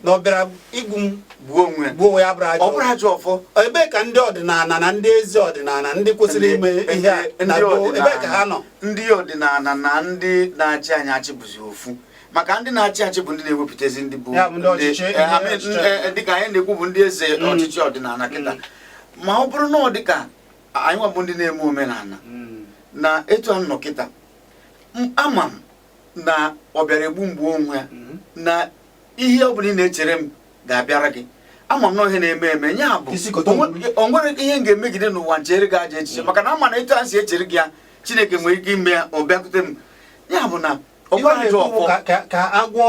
na ọ bịara igbu m gbuo onwe ya. Gbuo ya bụrụ ajọ Ọ bụrụ ajọ ọfọ. Ebee ka ndị ọdịnala na ndị eze ọdịnala, ndị kwesịrị ime ihe a na Ndị gboo, ebee ka ha nọ? Ndị ọdịnala na ndị na-achị anyị achị bụzi ofu, maka ndị na-achị achị bụ ndị na-ewepụtazi ndị bụ Ya bụ ndị ọchịchị, ndị I mean, ọchịchị. Dịka anyị na-ekwu bụ ndị eze ọchịchị ọdịnala kịta, ma ọ bụrụ na ọ dịka anyị nwa bụ ndị na-eme omenala na etu a nọ kịta, ama m na ọ bịara egbu mgbu onwe ya na ihe ọ bụla ị na-echere m ga-abịara gị. Ama m na ihe na-eme eme ya bụ Isi kote o nwere ihe m ga-emegide n'ụwa nchere gị ajọ echiche, maka na ama na etu a si echere gị ya, Chineke nwere ike ime ya ọ bịakwute m. Ya bụ na ọ Ihe bụrụ ọ ajọ na-ekwu bụ ọfọ ka agwọ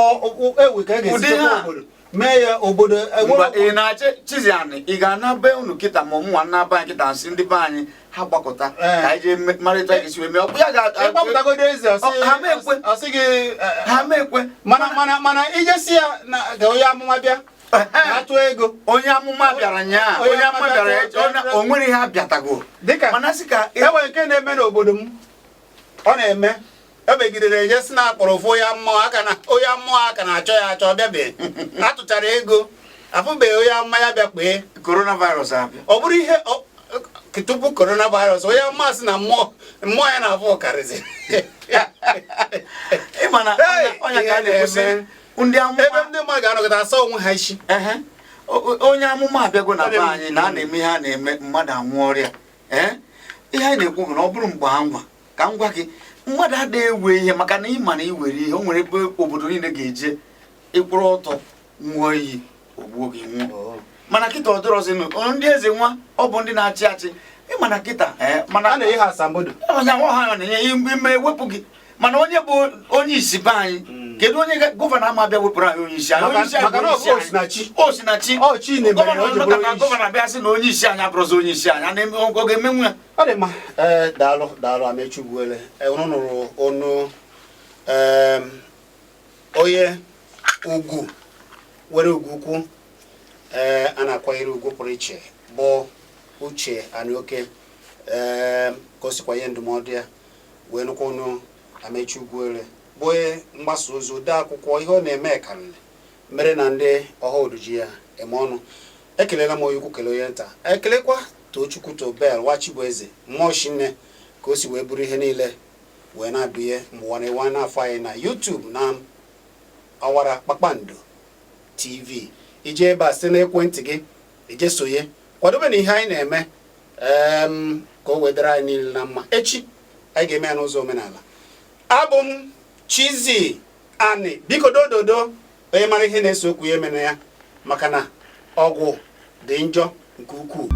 ewe ka a ga-esi Ụdị chekwa ha. obodo, mee ya obodo Mgbe ị na-achị Chiziani, ị ga-ana be unu kịta, ma ọmụnwa nna be anyị kịta, nsị ndị be anyị ha gbakọta ka anyị jee marịta gị si wee mee, ọ bụ ya ga Ịgbapụtagodo eze, ọsị Ha ma ekwe. ọsị gị Ha ma ekwe. Mana ijesi ya na ka onye amụma bịa atụ ego. Onye amụma bịara nyaa, onye amụma bịara o nwere ihe abịatago Dịka mana sị ka enwere nke na-eme n'obodo m, ọ na-eme emegidere eje si na akpọrọ ofu onye mmụọ aka na onye mmụọ aka na-achọ ya achọ, bịabeghị, atụchara ego, afụbeghị onye amụma ya bịa kpee. Coronavirus abịa. Ọ bụrụ ihe tupu coronavirus, onye amụma sị na mmụọ ya na-afụ karịzị. Ịma na Hey, ọnya ka a ihe na-ekwusị na-eme. ndị amụma Ebe ndị mmadụ ga-anọkọta asa onwe ha isi. Ehe. Onye amụma abịago na be anyị na a na-eme ihe a na-eme, mmadụ anwụ ọrịa. Ee, ihe anyị na-ekwu bụ na ọ bụrụ mgbe anwa ka m gwa gị, mmadụ adịghị ewe ihe, maka na ịma na iwere ihe o nwere ebe obodo niile ga-eje ịkwụrụ ọtọ ṅụọ iyi ogbuo gị nwụọ. Mana kịta ọ dịrọzinụ ndị eze nwa, ọ bụ ndị na-achị achị. Ịma na kịta ee, mana A na-enye ha asambodo. Onye ahụ ha na-enye ime ewepụ gị, mana onye bụ onye isi be anyị, kedu onye governor ama abịa wepụrụ anyị onye isi anyị? Onye isi anyị Maka bụ na onye ọ isi bụ anyị. Osinachi. Osinachi. Ọ chi na-emere Governor o ji bụrụ nọkọta onye isi. Governor abịa sị na onye isi anyị abụrụzi onye isi anyị, a ọ ga-emenwu ya? Ọ dị mma. Ee, daalụ, daalụ, Amechi Ugwuele. Unu nụrụ onu onye ugwu nwere ugwu ukwu, ee, a na-akwanyere ugwu pụrụ iche bụ Uche Anioke, ee, ka o sikwa nye ndụmọdụ ya. Wee nụkwa ọnụ Amechi Ugwuele, bụ onye mgbasa ozi, ode akwụkwọ. Ihe ọ na-eme karịrị mere na ndị ọha oduji ya eme ọnụ. Ekelela m onye ukwu, kelee onye nta, ekelekwa Tochukwu Tobel Wachibueze mmụọ shinne ka o si wee bụrụ ihe niile wee na-abịa mgbe ụwa na-ewe n'afọ anyị na YouTube na ọwara Kpakpando TV. Ije ebe a site n'ekwentị gị, ije sonye, kwadobe na ihe anyị na-eme ka o wedara anyị niile na mma. Echi anyị ga-eme ya n'ụzọ omenala. Abụ m Chizzy Ani. Biko, dododo, onye mara ihe na-ese okwu ya emena ya, maka na ọgwụ dị njọ nke ukwuu.